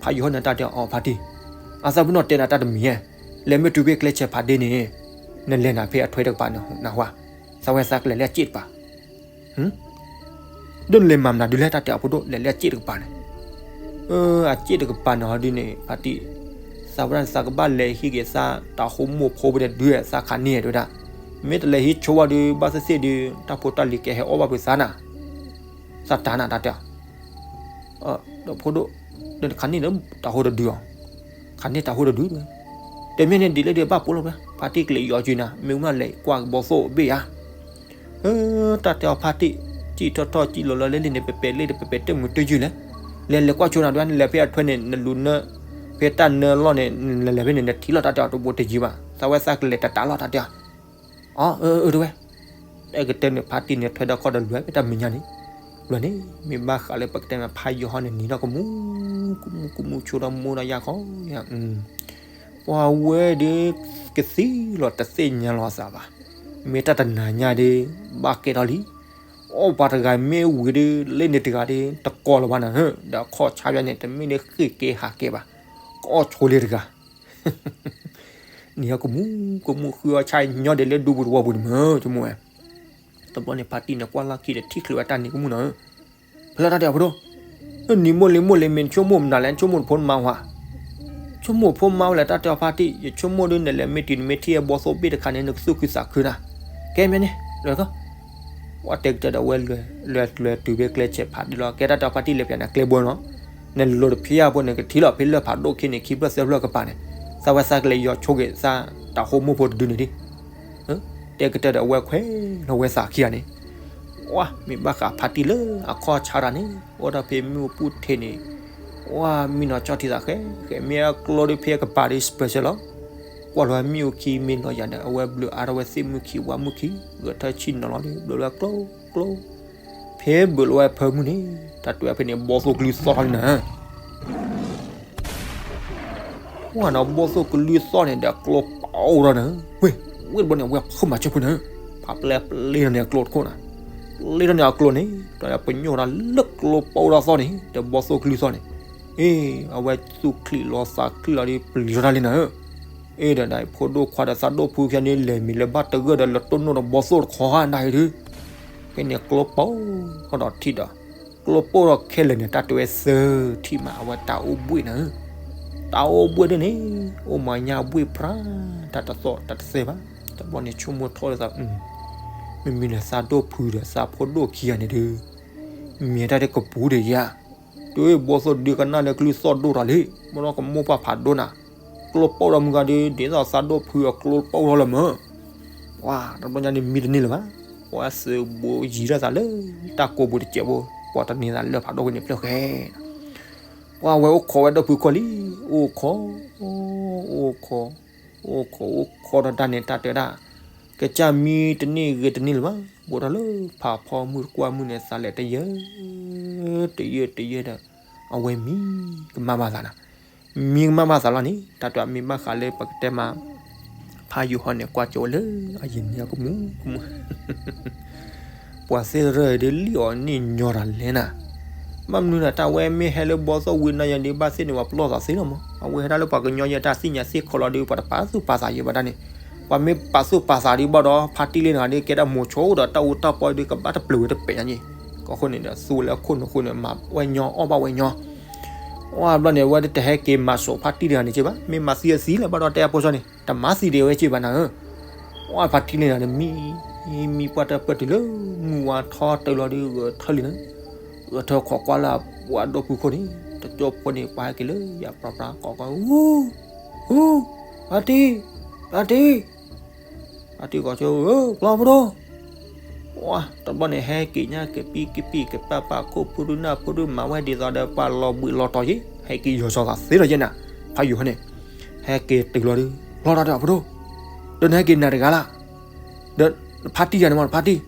ဖးယိၤဟီၣ်န့ၣ်တၢ်တဲအီၤ ဖါတံၢ် အသးပ့ၤနီၣ်တဲနၤတၢ်တမံၤဧါ, လဲၤမ့ၢ်တုၤဖဲကျဲဆဲးဖးဒ့န့ၣ် နလဲၤနၤဖဲအထွဲတကပၤနဟူး, သးဝဲသးကလဲၤလၢအစ့ၣ်တကပၤ, ဒီးနလဲၤမၤမနုၤဒုးလဲၣ်တၢ်တဲအီၤဖိဒိၣ် လဲၤလၢအစ့ၣ်တကပၤန့ၣ်, အစ့ၣ်တကပၤန့ၣ်ဟီဒုးန့ၣ် ဖါတံၢ် သးဝဲဒၣ်န့ၣ်သးကဘၣ်လဲၤဟံးက့ၤသးတၢ်ဟိမိၢ်ဖိဖဲန့ၣ်ဒုး သးခးန့ၢ်တဲဝဲဒၣ်, မ့ၢ်တလဲၤဟံးဆိဝဲဒုး ဘၣ်သ့ၣ်သ့ၣ်ဒုး တၢ်ဖိတၢ်လံၤကဟဲအီၣ်ဘၣ်ဖုးသးနၤ သးတၢ်နၤတၢ်တဲအီၤ, ဒီးဖိဒိၣ် ဒီးနခးန့ၢ်တၢ်ဟိတဒုအီၤ, ခးန့ၢ်တၢ်ဟိတဒုတဲ, တမ့ၢ်န့ၣ်ဒ်လဲၣ်ဒုးဘၣ်ပိာ်လီၤဝဲ ဖါတံၢ်ကလဲၤယီၤက့ၤနၤ မ့ၢ်မ့ၢ်လဲၤကွၢ်ကဘီသိၣ်ဘ့ၣ်ဧါ, တၢ်တဲအီၤဖါတံၢ် စံၣ်ထီၣ်ထီၣ်စံၣ်လီၤလီၤလၢလံန့ၣ် ပပဲာ်လ့ၣ်ဒီးပပဲာ်တၢ်မုာ်တၢ်ယုၢ်လဲၣ်, လဲၤလဲၤကွၢ်ဆိနၤဒုး နလဲၤဖဲအထွဲန့ၣ် နလူၤနၢ ဖဲတၢ်နၢလီၢ်န့ၣ် နလဲၤလဲၤဖဲန့ၣ် နထံၣ်လီၤတၢ်တဲအီၤတဘိတယံၤဘၣ် သးဝဲသးကလဲၤတၢ်တၢ်လီၤတၢ်တဲအီၤ အၢ အၢ တဲဝဲ, အဲကတဲန့ၣ် ဖါတံၢ်န့ၣ် ထွဲဒီးခီၣ်ဒီးလွဲၢ် ဖဲတၢ်မဲာ်ညါန့ၣ်, လွဲၢ်န့ၣ် မ့ၢ်ဘၣ်ဃးလၢပကတဲမး ဖးယိၤဟီၣ်န့ၣ် နံၤထီၣ်ကမူၣ် ကမူၣ် ကမူၣ်ဆိဒီးမိၢ်ဒီးယါခီ, ပှၤဝဲဒၣ် ကသံလီၤတသ့ၣ်ညါလီၤအသးဘၣ်, မ့ၢ်တၢ်တနၤညါဒၣ် ဘၣ်ကဲထီၣ်လံ, အီၣ်ပှၤတဂၤမ့ၢ်ဝံၤဒၣ် လၢန့ၣ်တဂၤဒၣ် တကီလၢၤဘၣ်နၤ, ဒီးအခီၣ်ဆါယါန့ၣ် တမ့ၢ်လၢဃ့ၢ်က့ၤဟးက့ၤဘၣ်, ကအီၣ်ဆိလ့ၤတဂၤ နံၤဟီၣ်ကမူၣ် ကမူၣ် ဃုအီၣ်ဆါညီဒဲးလၢဒူပူၤတဝီပူၤန့ၣ်မး ဆိကမိၣ်ဝဲ, တဘျီန့ၣ် ဖါတံၢ်န့ၣ် ကွၢ်လီၢ်ခံဒီးထံၣ်ချုးဝဲတၢ်နံၤကမူၣ်နီၤ, ဖဲလၢတၢ်တဲအီၤဖိဒိၣ်, နံၤမိၢ်လံၤမိၢ်လံၤ မ့ၢ်နဆိကမိၣ်မနုၤလဲၣ် နဆိကမိၣ်နဖိနမါဝဲ, ဆိကမိၣ်ဖိမါဝဲလဲၣ် တၢ်တဲအီၤဖါတံၢ်, ယဆိကမိၣ်ဒ်နလဲၤမ့ၢ်တုၤနမ့ၢ်ထံၣ်ဘီသိၣ်ဘ့ၣ်တခါန့ၣ် နကသူၣ်ခုသးခုနၤ, ကဲမ့ၢ်န့ၣ် လဲၤကီ, ဝဲတဲကတၢၢ်ဒီးအဝဲလဲၤ လဲၤတုၤဖဲကျဲဆဲးဖးဒိၣ်လီၤ, ကဲတၢ်တဲအီၤဖါတံၢ်လဲၤပျးနၤကျဲဘိနီၤ, နလိၤတဖျါအပူၤန့ၣ် ကထံၣ်လီၤဖဲလၢၢ်ဖးဒိၣ်ခံန့ၣ် ခံဖျၢၣ်သၢဖျၢၣ်ကပၤန့ၣ်, သးဝဲသးကလဲၤယီၤဆိက့ၤသးတၢ်ဟိမိၢ်ဖိတဒုန့ၣ်ဒံး တဲကတၢၢ်ဒီးအဝဲခွဲးလီၤဝဲသးခံဂၤန့ၣ်, ဝါ မ့ၢ်ဘၣ်ဃးဖါတံၢ်လၢအခီၣ်ဆါတၢ်န့ၣ် အိၣ်ဒီးဖဲမုၢ်ပူၤထံးန့ၣ်, ဝါ မံနီၤကၠီၣ်ထံသးဃဲဃဲ မ့ၢ်အကျိဒ်ဖဲအကပၤဒ် special လီၤ, ကွၢ်လီၤဝဲမ့ၣ်အူခံမ့ၢ်လီၤယၤဒီး အဝဲဘျုးအါထီၣ်ဝဲသ့ၣ်မုၢ်ခံဝါမုၢ်ခံ ဂဲၤထၢၣ်ဆံၣ်နီၤလီၤဒီး ဘျုးလီၤဝဲကျိကျိ ဖဲဘျုးလီၤဝဲဖၢမုၢ်န့ၣ် တၢ်တဲဝဲဖဲန့ၣ် ဘီသိၣ်ကလုၢ်သီၣ်ထီၣ်လံနၤ ပှၤနီၤ ဘီသိၣ်ကလုၢ်သီၣ်န့ၣ်ဒီးကျိပအိၣ်ထီၣ်န့ၣ်, ဝ့ၢ် ဝ့ၢ်တဘျီန့ၣ် အဝဲဖုမၤဆၢဖိန့ၣ်, ဖးပျဲပျ့ၤထီၣ်န့ၣ်အကျိတခိၣ်နၤ, ပျ့ၤထီၣ်န့ၣ်အကျိန့ၣ် တၢ်ပညိၣ်တၢ်လၢကျိပအိၣ်ထီၣ်သီၣ်န့ၣ် ဒီးဘီသိၣ်ကလုၢ်သီၣ်န့ၣ်, အ့ အဝဲသူၣ်ချံးလီၤသးချံးလီၤဒီးပျံၤထီၣ်တၢ်လံနၤဧၢ, အ့ဒီးဒၣ်အံၤ ဖိဒိၣ်ခွါဒီးသးဒိၣ်ဖုခံဂၤန့ၣ် လဲၤမံၤလၢၤဘၣ်တဂၢၢ်ဒီးလၢတိၢ်နီၣ်ဒီးဘီသိၣ်တခီဧါနၤအံၤဒုး, ဖဲန့ၣ်ကျိပအိၣ်ထီၣ်ဒီးထံၣ်ဒီး ကျိပအိၣ်ထီၣ်ခဲလၢာ်န့ၣ် တၢ်တဲဝဲသၢထံၣ်မး အဝဲတၢ်အိၣ်ဘှ့ၣ်နၤဧၢ, တၢ်အိၣ်ဘှ့ၣ်ဒ်န့ၣ် အိၣ်မၤညၣ်ဘှ့ၣ်ပြါ, တၢ်တသီၣ်တၢ်တသဲဘၣ်, တဘျီန့ၣ်ဆိကမိၣ်ထီၣ်လၢသး, မ့မ့ၢ်လၢသးဒိၣ်ဖုဒီးသးဖိဒိၣ်ခံဂၤန့ၣ်ဒုး, မ့ၢ်တၢ်ဒ်ကပူၤဒံးဧါ, တုၤဘီသိၣ်ဒုးကနၣ်လၢကလုၢ်သီၣ်ဒိၣ်ထီၣ်လံ, မ့ၢ်ဒီးကမိၢ်ပှၢ်ဖးဒိၣ်နၤ, ကျိပအိၣ်ထီၣ်မုၢ်ဂၤဒုး ဒ်သိးသးဒိၣ်ဖုအကျိပအိၣ်ထီၣ်လၢၤမး ပှၤတဘျီညါန့ၣ်မံတန့ၢ်လၢၤဘၣ်, ပှၤသုးဘူးယံၤထီၣ်သးလၢတၢ်ကိးပူၤတစဲးဖိ, ပှၤတန့ၢ်သးလၢဖးဒိၣ်ဝဲန့ၣ်ဖျၢၣ်ဃဲ, ပှၤဝဲအိၣ်ခိးဝဲဒိၣ်ဖုခိၣ်လံ, အိၣ်ခိး, အိၣ်ခိး, အိၣ်ခိး, အိၣ်ခိးဒီးတၢ်န့ၣ် တၢ်တဲဒၣ်, ကစၢ်မံတန့ၢ်ဂ့ၤတန့ၢ်လၢၤဘၣ်, ဘူးထီၣ်လၢဖးဖီမုၢ်တကွၢ်မုၢ်န့ၣ် သးလဲၤတယၢ, တယၢတယၢဒီး, အဝဲမံကမၣ်ဘၣ်သးနၤ မံကမၣ်ဘၣ်သးလီၤန့ၣ် တၢ်တဲမ့ၢ်ဘၣ်ဃးလၢပကတဲမး, ဖးယိၤဟီန့ၣ် ကွၢ်ကၠိဝဲလၢအယံၤန့ၣ်ကမူကမူ, ပှၤသ့ၣ်ရၢၣ်ဒ်လံၣ်အီၤန့ၢ်ညီတၢ်လဲၣ်နၤ, ဘၣ်မနုၤနၤ တၢ်ဝဲမ့ၢ်ဟဲလၢဘီသိၣ်ဝံၤနၤယၤဒ်ဘၣ်သ့ၣ်န့ၣ် ပှၤပလီၢ်သးသ့လီၤမး, အဝဲဟဲဒၣ်လၢပှၤကညီယဲတၢ်သ့ၣ်ညါသ့ၣ်ခီလီၤဒီး ပှၤတပာ်သူၣ်ပာ်သးယဲဘၣ်ဒၣ်န့ၣ်, ပှၤမ့ၢ်ပာ်သူၣ်ပာ်သးဒ်ဘၣ်ဒီး ဖါတံၢ်လံနၤဒ်ကဲဒၣ်မိၤဆိဒီးတၢ်အူတၢ်ပီဒ်ကဘၣ်တပျုာ်ဝဲတပဲာ်ညါန့ၣ်, ကီၢ်ခိၣ်န့ၣ်ဒီး သူလၢခိၣ်နူာ်ဃိန့ၣ် မၤဝဲညီအီၣ်ဘၣ်ဝဲညီ အဘျီန့ၣ် အဝဲတဟဲက့ၤမၤစိာ်ဖါတံၢ်တဂၤန့ၣ်က့ဘၣ်, မ့ၢ်မၤသံအသံလၢၤဘၣ်ဒီးတဲအဖိဆံးန့ၣ် တမၤသံဒံးဝဲက့ဘၣ်နၤဧၢ, အဖါတံၢ်လံနၤန့ၣ် မံ, မံပှၢ်တၢၢ်ပၢၢ်တုၤလၢမုၢ်ဝါထီတၢၢ်လီၤဒီးဂဲၤထၢၣ်လံနၤ, ဂဲၤထၢၣ်ခိးကွၢ်လၢပှၤဒိၣ်ဖုခိၣ်န့ၣ်, တကၠိဖိန့ၣ် ပှၤဟဲက့ၤလၢယၤပြးပြးကိးကီ, ဟူ, ဟူ, ဖါတံၢ်, ဖါတံၢ် ဖါတံၢ်ကိးဆိ, ကျီဖိဒိၣ်, တဘျီန့ၣ် ဟဲက့ၤညါကပံၢ်ကပံၢ်ကပာ်ပာ်ခိၣ်ဖိဒုနၢ်ဖိဒုမၤဝဲဒ်သိးဒီးပှၤလီၤဘှံးလီၤတီၤယဲ, ဟဲက့ၤယီၤစီၤသးသ့လီၤယဲနၤ, ဖးယိၤဟီန့ၣ်, ဟဲက့ၤတုၤလီၤဒီး လီၤဒီးဖိဒိၣ်, ဒီးနဟဲက့ၤနၤတဂၤလၢ်, ဒီးနဖါတံၢ်ယၤန့ၣ်မး နဖါတံၢ်,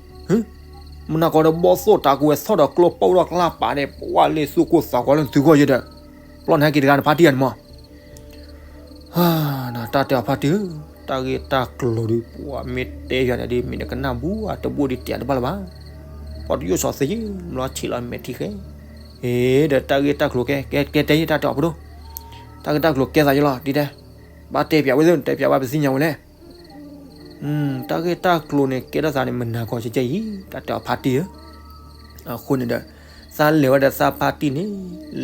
မနၤကိးဒီးဘီသိၣ်တၢ်ကဝဲၤသီၣ်ဒီးကျိပအိၣ်ဒီးကျါပာ်န့ၣ် ပှၤလ့ၣ်သူၣ်ကိၢ်သးဂီၤလၢနသုဂီၢ်ယဲဒီး, ဘျီနဟဲက့ၤတဂၤနဖါတံၢ်ယၤန့ၣ်မး တၢ်တဲအီၤဖါတံၢ်ဧၢ, တၢ်ဂ့ၢ်တၢ်ကျိၤဒီး ပှၤမ့ၢ်တဲယၤန့ၣ်ဒီး မ့ၢ်နကနၣ်ဘူးအတဘူၣ်ဒီးတဲတဘၣ်လၢၤဘၣ်, ပှၤတယိၣ်စီၤသ့ယဲ, ဘျီဆံးလီၤမဲာ်ထံဃဲ, အ့ ဒီးတၢ်ဂ့ၢ်တၢ်ကျိၤကဲ, ကဲတဲယဲတၢ်တဲအီၤဖိဒိၣ်, တၢ်ဂ့ၢ်တၢ်ကျိၤကဲသးယဲလီၤ ဒ်တဲ, ဘၣ်တဲပၠးဝဲသ့ၣ် တဲပၠးဘၣ်ပသ့ၣ်ညါဝဲလဲၣ် တၢ်ဂ့ၢ်တၢ်ကျိၤန့ၣ် ကဲထီၣ်သးန့ၣ် မနၤကီၢ်ကဲကဲအံၤ တၢ်တဲအီၤဖါတံၢ်ဧၢ, အဃိန့ၣ်ဒီး သးလဲၤဝဲဒီးသးဖါတံၢ်န့ၣ်,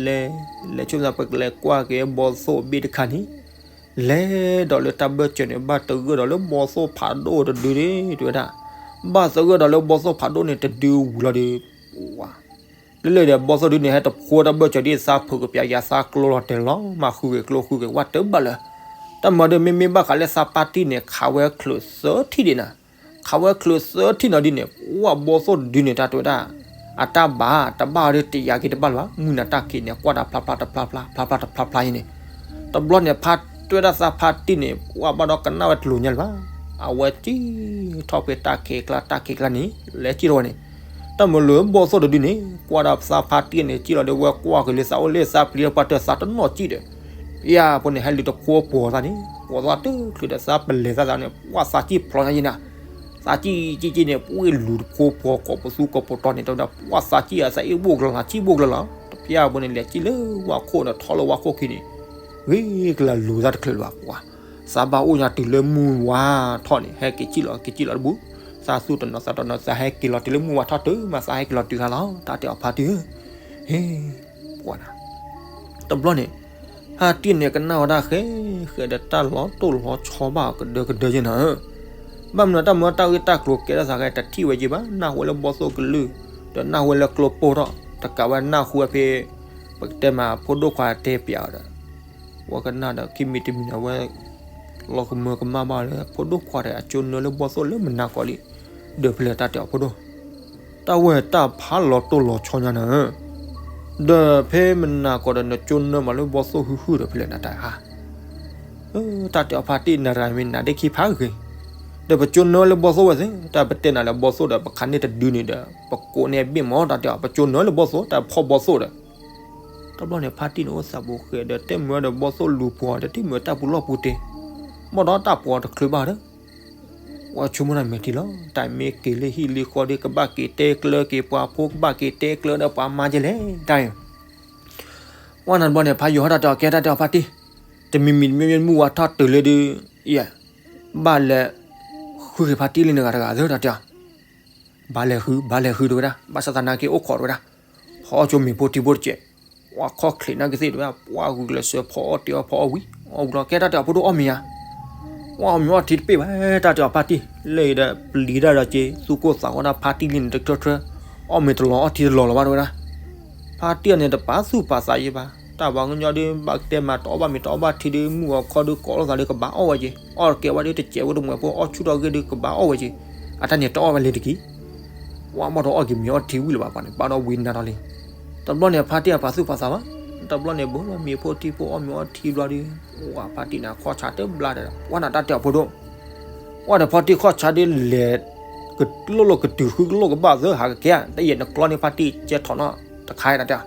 လဲၤ, လဲၤဆိကမိၣ်သးပကလဲၤကွၢ်က့ၤဘီသိၣ်ဘ့ၣ်တခါန့ၣ်, လဲၤဒီးလၢတၢ်ဘၢၣ်စၢၤန့ၣ် ဘၣ်သဂၢၢ်ဒီးလၢဘီသိၣ်ဖးဒိၣ်တဒုန့ၣ် တဲဝဲဒၣ်, ဘၣ်သဂၢၢ်ဒီးလၢဘီသိၣ်ဖးဒိၣ်န့ၣ်တဒုဝံၤလီၤဒီး, ပှၤ လၢလၢဒီးဘီသိၣ်ဒုန့ၣ် ဟဲတဖိတၢ်ဘၢၣ်စၢၤဒ်သးဖုးကပျးယၤသးကျိလီၤတဲာ်လီၤ မၤဃုာ်ဂ့ၤကျိဃုာ်ဂ့ၤဝဲတဘၣ်လၢၤ, တၢ်မၤဒီးမ့မ့ၢ်ဘၣ်ဃးလၢသးဖါတံၢ်န့ၣ် ခးဝဲချုးသၢထံၣ်ဒံးနၤ, ခးဝဲချုးသၢထံၣ်နီၤဒ်န့ၣ် ပှၤဘီသိၣ်တဒုန့ၣ် တၢ်တဲဝဲဒၣ်, အတၢ်ဘၣ်တဘၣ်ဒီးတယာ်က့ၤတဘၣ်လၢၤဘၣ် မုၢ်နၤတၢ်ခံးန့ၣ် ကွၢ်တၢ်ဖျါဖျါတဖျါဖျါ ဖျါဖျါတဖျါဖျါအံၤန့ၣ်, တဘျီန့ၣ် ဖါတဲဝဲဒၣ်သးဖါတံၢ်န့ၣ် ပှၤဘၣ်ဒီးကနၣ်ဝဲတလိၤညါလၢၤဘၣ်, အဝဲစံၣ်ထီၣ်ဖဲတၢ်ခံးကျါ တၢ်ခံးကျါန့ၣ် လဲၤစံၣ်ထီၣ်ဝဲန့ၣ်, တၢ်မၤလၢဘီသိၣ်တဒုန့ၣ် ကွၢ်ဒီးသးဖါတံၢ်န့ၣ် စံၣ်လီၤဒီးဝဲကွၢ်က့ၤလၢသးအိၣ်လၢသးပျံၤဒီးပှၤတၢၢ်သးတနီၣ်စံၣ်ဒီး, ယၤပှၤန့ၣ် ဟဲလူၤတဖိပှီၤသးန့ၣ် ပှီၤသးတချုးဒီးသးပလဲၤသးသးန့ၣ် ပှၤသးစံၣ်ဖျိညါယံၤနၤ, သးစံၣ်စံၣ်စံၣ်န့ၣ် ပှ့ၢ်လူၤတဖိပှီၤကိးပသူကိးပတီၤန့ၣ် တဲဝဲဒၣ် ပှၤသးစံၣ်အသးအ့ၣ်ဘိၣ်ကျၢၤလီၤ စံၣ်ဘိၣ်ကျၢၤလီၤ, တဖျါပှၤန့ၣ် လဲၤစံၣ်လၢဝၣ်ခိၣ်ဒီးထီၣ်လၢဝၣ်ခိၣ်ခံန့ၣ် ဂ့ၤကလၤလူၤသးတချုးလၢၤဘၣ် ပှၤ သးဘၣ်အိၣ်ညါတုၤလၢမုၢ်ဝါထီၣ်န့ၣ် ဟဲက့ၤစံၣ်လီၤ က့ၤစံၣ်လီၤတဘူၣ်, သးသူၣ်တနီၤသးတနီၤ သးဟဲက့ၤလီၤတုၤလၢမုၢ်ဝါထီၣ်တုၤမး သးဟဲက့ၤလီၤတုၤခါလီၤ တၢ်တဲအီၤဖါတံၢ်ဧၢ, ဟ့ၣ်, ပှၤနၤ, တဘျီန့ၣ်, ဖါတံၢ်န့ၣ်ကနၣ်ဝဲဒၣ်ဃဲ ဃဲဒီးတၢ်လီၤတိၢ်လီၤဆီဘၣ်ကဒၢကဒၢက့နီၤဧၢ, ဘၣ်မနုၤတၢ်မၤတၢ်ဂ့ၢ်တၢ်ကျိၤကဲထီၣ်သးဂ့ၤ တထံၣ်ဝဲက့ဘၣ်, နၢ်ဟူဝဲလၢဘီၣ်သိၣ်ကလုၢ်, ဒီးနၢ်ဟူဝဲလၢကျိပိၢ်ထီၣ်, တကးဝဲနၢ်ဟူဝဲဖဲ ပကတဲမးဖိဒိၣ်ခွါတဲပျးအီၤဒီး ဝဲကနၣ်ဒီးခံမံၤတမံၤန့ၣ်ဝဲ လီၤကမၢကမၣ်ဘၣ်လၢ ဖိဒိၣ်ခွါဒီးအကၠိနၢလၢဘီၣ်သိၣ်လၢမနၤကီးလံ, ဒီးဖဲလဲၣ်တၢ်တဲအီၤဖိဒိၣ်, တၢ်ဝဲတၢ်ဖးလီၤတိၢ်လီၤဆီညါနၤဧၢ, ဒီးဖဲမနၤကီးဒီးနကၠိနၢမးလၢဘီၣ်သိၣ်ဟုဟုဒီးဖဲလဲၣ်နတၢ်ဟါ တၢ်တဲအီၤဖါတံၢ်နရၤမ့ၢ်နၤဒ့ခံဖးဂ့ၤ, ဒီးပကၠိနၢလၢဘီၣ်သိၣ်ဝဲသ့ၣ် တၢ်ပတဲနၤလၢဘီၣ်သိၣ်ဒီး ပခးန့ၢ်တဒုန့ၣ်ဒီး ပကိးန့ၢ်အဘ့ၣ်မး တၢ်တဲအီၤ ပကၠိနၢလၢဘီၣ်သိၣ် တၢ်ဖီၣ်ဘီၣ်သိၣ်ဒီး တဘျီန့ၣ် ဖါတံၢ်န့ၣ်အိၣ်သးဘူးဃဲဒီး တ့ၢ်မုာ်ဒီးဘီၣ်သိၣ်လူၤပှီၤဒီး တ့ၢ်မုာ်တၢ်ပူၤလီၢ်ပူၤတ့ၢ်, ဘၣ်ဒီးတၢ်ပှီၤတချုးဘၣ်ဒီး ဝဲဆိကမိၣ်တၢ်မဲာ်ထံလီၤ, တၢ်မ့ၢ်က့ၤလၢဟံၣ်လံဃီဒီး ကဘၣ်က့ၤတဲကျၢၤက့ၤပှၤဖိ ကဘၣ်က့ၤတဲကျၢၤဒီးပှၤမါကဲလဲၣ် တၢ်အံၤ ဝဲနၤတဘျီန့ၣ် ဖါယိၤဟီၣ်တၢ်တဲအီၤ ကဲတၢ်တဲအီၤဖါတံၢ်, တမံၤမံၤတမံၤမံၤမုၢ်ဝါထီၣ်တုၤလၢဒုး, ယဲ, ဘၣ်လဲၤဃုက့ၤဖါတံၢ်လံန့ၣ်ဂၤတဂၤသၢတၢ်တဲအီၤ, ဘၣ်လဲၤဃု ဘၣ်လဲၤဃုတဝဲဒၣ် ဘၣ်ဆၣ်သနာ်က့အိၣ်ခိးတဝဲဒၣ်, ဖီအီၣ်ကၠိမ့ၤဖိထံဖိတစဲး, ပှၤခီၣ်ချံးနာ်က့သ့ၣ်တဝဲ ပှၤဂုာ်ကျဲးစၢးဖီအီၣ်တ့ၢ်အီၣ်ဖီအီၣ်ဝံၤ, အီၣ်ဝံၤလီၤ ကဲတၢ်တဲအီၤဖိဒိၣ်အီၣ်မ့ၤဧါ ပှၤအီၣ်မ့ၤအီထံတပ့ၢ်ဘၣ် တၢ်တဲအီၤဖါတံၢ်, လၢအံၤဒီးပျံၤတၢ်ဒီးက့ၤ သူၣ်ကိၢ်သးဂီၤဒၣ်ဖါတံၢ်လံန့ၣ်တထၢထၢ, အီၣ်မ့ၤတလီၤအီထံတလီၤလီၤဘၣ်တဝဲဒၣ်, ဖါတံၢ်အန့ၣ်တပာ်သူၣ်ပာ်သးယံၤဘၣ်, တၢ်ပှၤကညီဒုးဘၣ်ကတဲမး တအီၣ်ဘၣ်မ့ၤတအီၣ်ဘၣ်ထံဒုး မုၢ်ဂီၤခီဒုးကိးလိာ်သးဒုးကဘၣ်အီၣ်ဝဲက့ၤ, အီၣ်တကဲဝဲဒုးတစဲးဝဲတမှဲၤဖိ အီၣ်ဆူၣ်ထီၣ်ဂ့ၢ်ဒုးကဘၣ်အီၣ်ဝဲက့ၤ, အတၢ်န့ၣ်တအီၣ်ဝဲလၢတက့ၢ် ဝဲဘၣ်ဒီးအီၣ်က့ၤမ့ၤအီထံဝံၤလၢၤဘၣ်ပှၤန့ၣ် ဘၣ်ဒီးဝံၤနၤထီၣ်လံ, တဘျီန့ၣ် ဖါတံၢ်အပာ်သူၣ်ပာ်သးဘၣ်, တဘျီန့ၣ် ဘိလီၤမ့ၤဖိထံဖိအီၣ်မ့ၤအီထံဘျီဒုး, ဝဲဖါတံၢ်န့ၣ် အခီၣ်ဆါတဘျါဒီး ဝဲနၤတၢ်တဲအီၤဖိဒိၣ်, ဝဲဒီးဖါတံၢ်ခီၣ်ဆါဒုးလဲၤ ကလိၣ်လိာ်ကတုၤဃုကလိၣ်ကဘၣ်သၢဟးကကဲဧါ, တယဲၢ်နကျီန့ၣ်ဖါတံၢ်ကဲထီၣ်နီၣ်တခါတၢ်တဲအီၤ,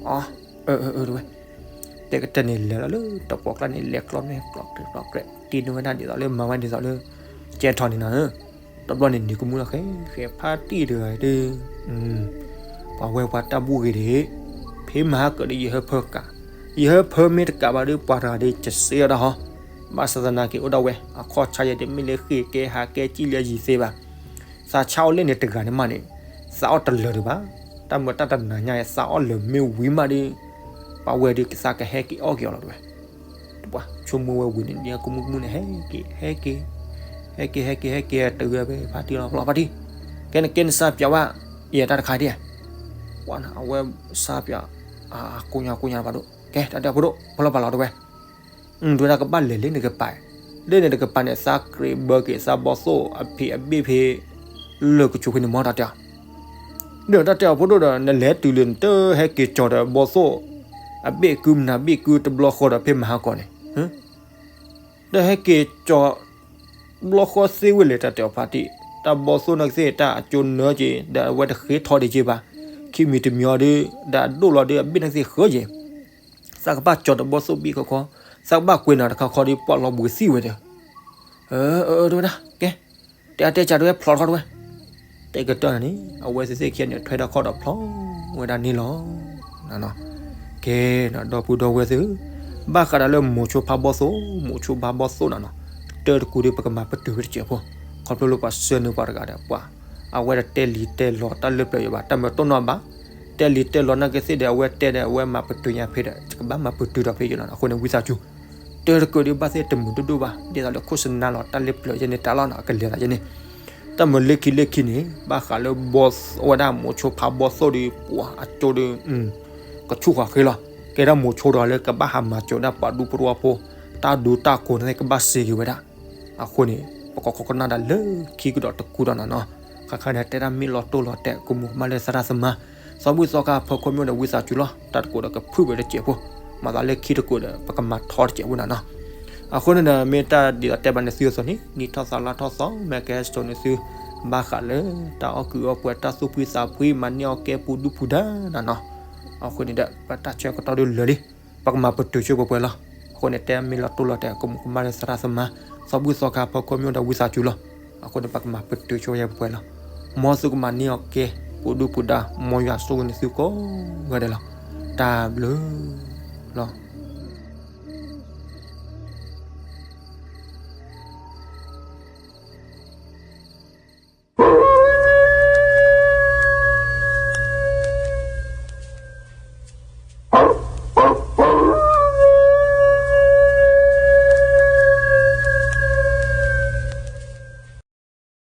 အၢ အၢ အၢ တဝဲ တဲကတၢၢ်န့ၣ်လဲၤလီၤလၢတပှီၣ်ကျါန့ၣ် လဲၤကျီန့ၢ်ကျီကျဲကျီကျဲ တ့ၢ်န့ၢ်ဝဲဒၣ်ဒ်သိးလၢမၤဝဲဒ်သိးလၢ ကဲထီၣ်န့ၣ်နီၤဧၢ, တဘျီန့ၣ်နံၤကမူလီၤဃဲ ဃဲဖါတံၢ်တဂၤဒုး, ပှၤဝဲပှၤတၢ်ဘူၣ်ဂ့ၤဒံး, ဖဲမဟါကၢၣ်ဒီးယဟၢဖၢကး, ယဟၢဖၢမ့ၢ်တကးဘၣ်ဒီးပှၤတဂၤဒုးကစ့အီၤဒၣ်ဟီ, ဘၣ်ဆၣ်သနာ်က့အိၣ်ဒၣ်ဝဲ အခီၣ်ဆါယဲဒုးမ့ၢ်လၢဃ့ၢ်ကဲဟးကဲကံၣ်လၢယံၤသ့ဘၣ် သးဆါအီၣ်လဲၣ်န့ၣ်တဂၤန့ၣ်မးန့ၣ်, သးအီၣ်တလၢာ်ဒံးဘၣ်, တၢ်မၤတၢ်တနၤညါအံၤ သးအီၣ်လၢာ်မ့ၢ်ဝံၤမးဒီး, ပှၤဝဲဒုးကသးကဟဲက့ၤအီၣ်က့ၤအီၤလီၤတဝဲ, ပှၤဆိကမိၣ်ဝဲဝံၤန့ၣ် ဒ်ကမူကမူန့ၣ် ဟဲက့ၤ ဟဲက့ၤ, ဟဲက့ၤ ဟဲက့ၤ ဟဲက့ၤ တဂၤဖဲဖါတံၢ်လီၤ ဖျီဖါတံၢ်, ကဲနကဲနစါပၠးဝဲ, ယဲတၢ်တခါဒ်, ပှၤန့ၣ် အဝဲစါပၠး, ကိညါကိညါဘၣ်ဒိၣ် ကဲတၢ်တဲအဖိဒိၣ် ဖျီပာ်လီၤတဝဲ တဝဲဒၣ်ကဘၣ်လဲၤလၢနကပၤ, လၢနကပၤန့ၣ် သးကြ့းဘၢက့ၤသးဘီၣ်သိၣ်အဖံးအဘ့ၣ်ဖဲ လၢကဆိးဖဲန့ၣ်မ့ၢ်တၢ်တဲအီၤ, ဒီးတၢ်တဲအီၤဖိဒိၣ်ဒီး နလဲၤတုၤလၢနတဟဲက့ၤကၠီၤဒီးဘီၣ်သိၣ် အဘ့ၣ်ကုမနၤဘ့ၣ်ကုတဘျီဃီဒီးဖဲမဟါကီးန့ၣ် ဒီးဟဲက့ၤကၠီၤ ဘျီဃီသ့ဝဲလဲၣ် တၢ်တဲအီၤဖါတံၢ်, တၢ်ဘီၣ်သိၣ်နာ်က့သ့ၣ် တၢ်အကၠိနၢက့ၤ ဒီးအဝဲတဃ့ထီဒံးက့ၤဘၣ်, ခံမံၤတမံၤအီၤဒီး ဒီးအဒိၣ်လီၤဒီးအဘ့ၣ်နာ်က့သ့ၣ်ဃၢက့ၤ, သးကဘၣ်ကၠီၤတဘီၣ်သိၣ်ဘ့ၣ်ခီခီ, သးကဘၣ်ကွဲးနၤတခါခီဒီးပှၤလီၤဘှံးသံဝဲဒီး, အၢ အၢ တဝဲဒၣ် ကဲ, တဲအါတဲကးတဝဲဖျီထီၣ်တဝဲ တဲကတၢၢ်န့ၣ် အဝဲသ့ၣ်သ့ၣ်ခံဂၤန့ၣ် ထွဲထီၣ်ခီၣ်ဒီးဖျီဝဲဒၣ်န့ၣ်လီၤ. ကဲ, ဒီပုၢ်ဒီဝဲၢ်သ့ၣ်ဧၢ, ဘၣ်ဃးဒီးလၢမိၤဆိဖးဘီၣ်သိၣ်, မိၤဆိဖးဘီၣ်သိၣ်နၤနီၤ, တၢ်တကူးဒီးပကမၤပတုာ်ဝဲတစဲးဖိ, ခီဖျိလၢပှၤဆှၢနုာ်ပှၤတဂၤဒီးပှၤ, အဝဲတတဲလံာ်တဲလီၤတၢ်လၢပျၢၤယဘၣ်, တၢ်မၤတိၢ်နီၣ်ဘၣ်, တဲလံာ်တဲလီၤနာ်က့သ့ၣ်ဒီး အဝဲတဲဒီး အဝဲမၤပတုာ်ညါဖဲဒီး ယကဘၣ်မၤပတုာ်ဒီးဖဲယနီၤ, အဃိန့ၣ် ဝံသးစူၤ တၢ်တကူးဒီးဘၣ်သ့ၣ်တမုာ်ဒိၣ်ဒိၣ်ဘၣ်, ဒ်သိးလၢခိၣ်စနါလီၤတၢ်လၢပျၢၤယဲန့ၣ် တၢ်လီၢ်န့ၣ် အကလဲၤသးယဲန့ၣ်, တၢ်မၤလၢခံလၢခံန့ၣ် ဘၣ်ဃးလၢဘီၣ်သိၣ်ဝဲဒၣ်မိၤဆိဖးဘီၣ်သိၣ်ဒီး ပှၤအကၠိဒီး ကဆူၣ်ဃီၤဃ့လီၤ, ကဲဒၣ်မိၤဆိဒီးလၢကဘၣ်ဟးမၤစၢၤဒၣ်ပှၤဒူဖိတဝီဖိ, တၢ်ဒူတၢ်ကိးန့ၣ်ကဘၣ်စ့ဂ့ၤဝဲဒၣ်, အဃိန့ၣ် ပကကီကနၣ်ဒၣ်လၢခံကဒီးတကူးဒီးနၤနီၤ, ခါခါန့ၣ် တဲဒၣ်မ့ၢ်လီၤတိၢ်လီၤတဲာ် ကမူၤကမၣ်လၢသရၣ်သမါ, သီဘူၣ်သီခါဖီခိၣ်မ့ၢ်ဒီးဝံသးစူၤလီၤ, တၢ်တကူးဒီးကဖုၣ်ဝဲတစဲးဖိ, မၤသးလၢခံတကူးဒီး ပကမၤထီတစဲးဖိနၤနီၤ, အဃိန့ၣ်ဒီး မ့ၢ်တၢ်ဒ်သိးတဲဘၣ်န့ၣ်သုအသိးန့ၣ် နံၣ်ထီၣ်သးလါထီၣ်သီ မ့ၢ်ကဲစတိၤန့ၣ်သု, ဘၣ်ဃးလၢ တၢ်အီၣ်ကုးအီပှဲၤ တၢ်သူၣ်ဖှံသးဖှံ မၤန့ၢ်အီၣ်ကဲပူၤဒူပူၤဒါနၤနီၤ, အဃိန့ၣ်ဒီး ပတၢ်ဆၢကတီၢ်ဒုးလၢာ်လံ, ပကမၤပတုာ်ဆိပှဲၤပှဲၤလီၤ, အဃိန့ၣ် တဲမ့ၢ်လီၤတိၢ်လီၤတဲာ် ကမူၤကမၣ်လၢသရၣ်သမါ, သီဘူၣ်သီခါဖီခိၣ်မ့ၢ်ဒီးဝံသးစူၤလီၤ, အဃိန့ၣ် ပကမၤပတုာ်ဆိပှဲၤပှဲၤလီၤ, မ်သုကမၤန့ၢ်အီၣ်ကဲ ပူၤဒူပူၤဒါ မ်ယွၤဆိၣ်ဂ့ၤန့ၢ်သုကိးဂၤဒဲးလီၤ, တၢ်ဘျုးလီၤ.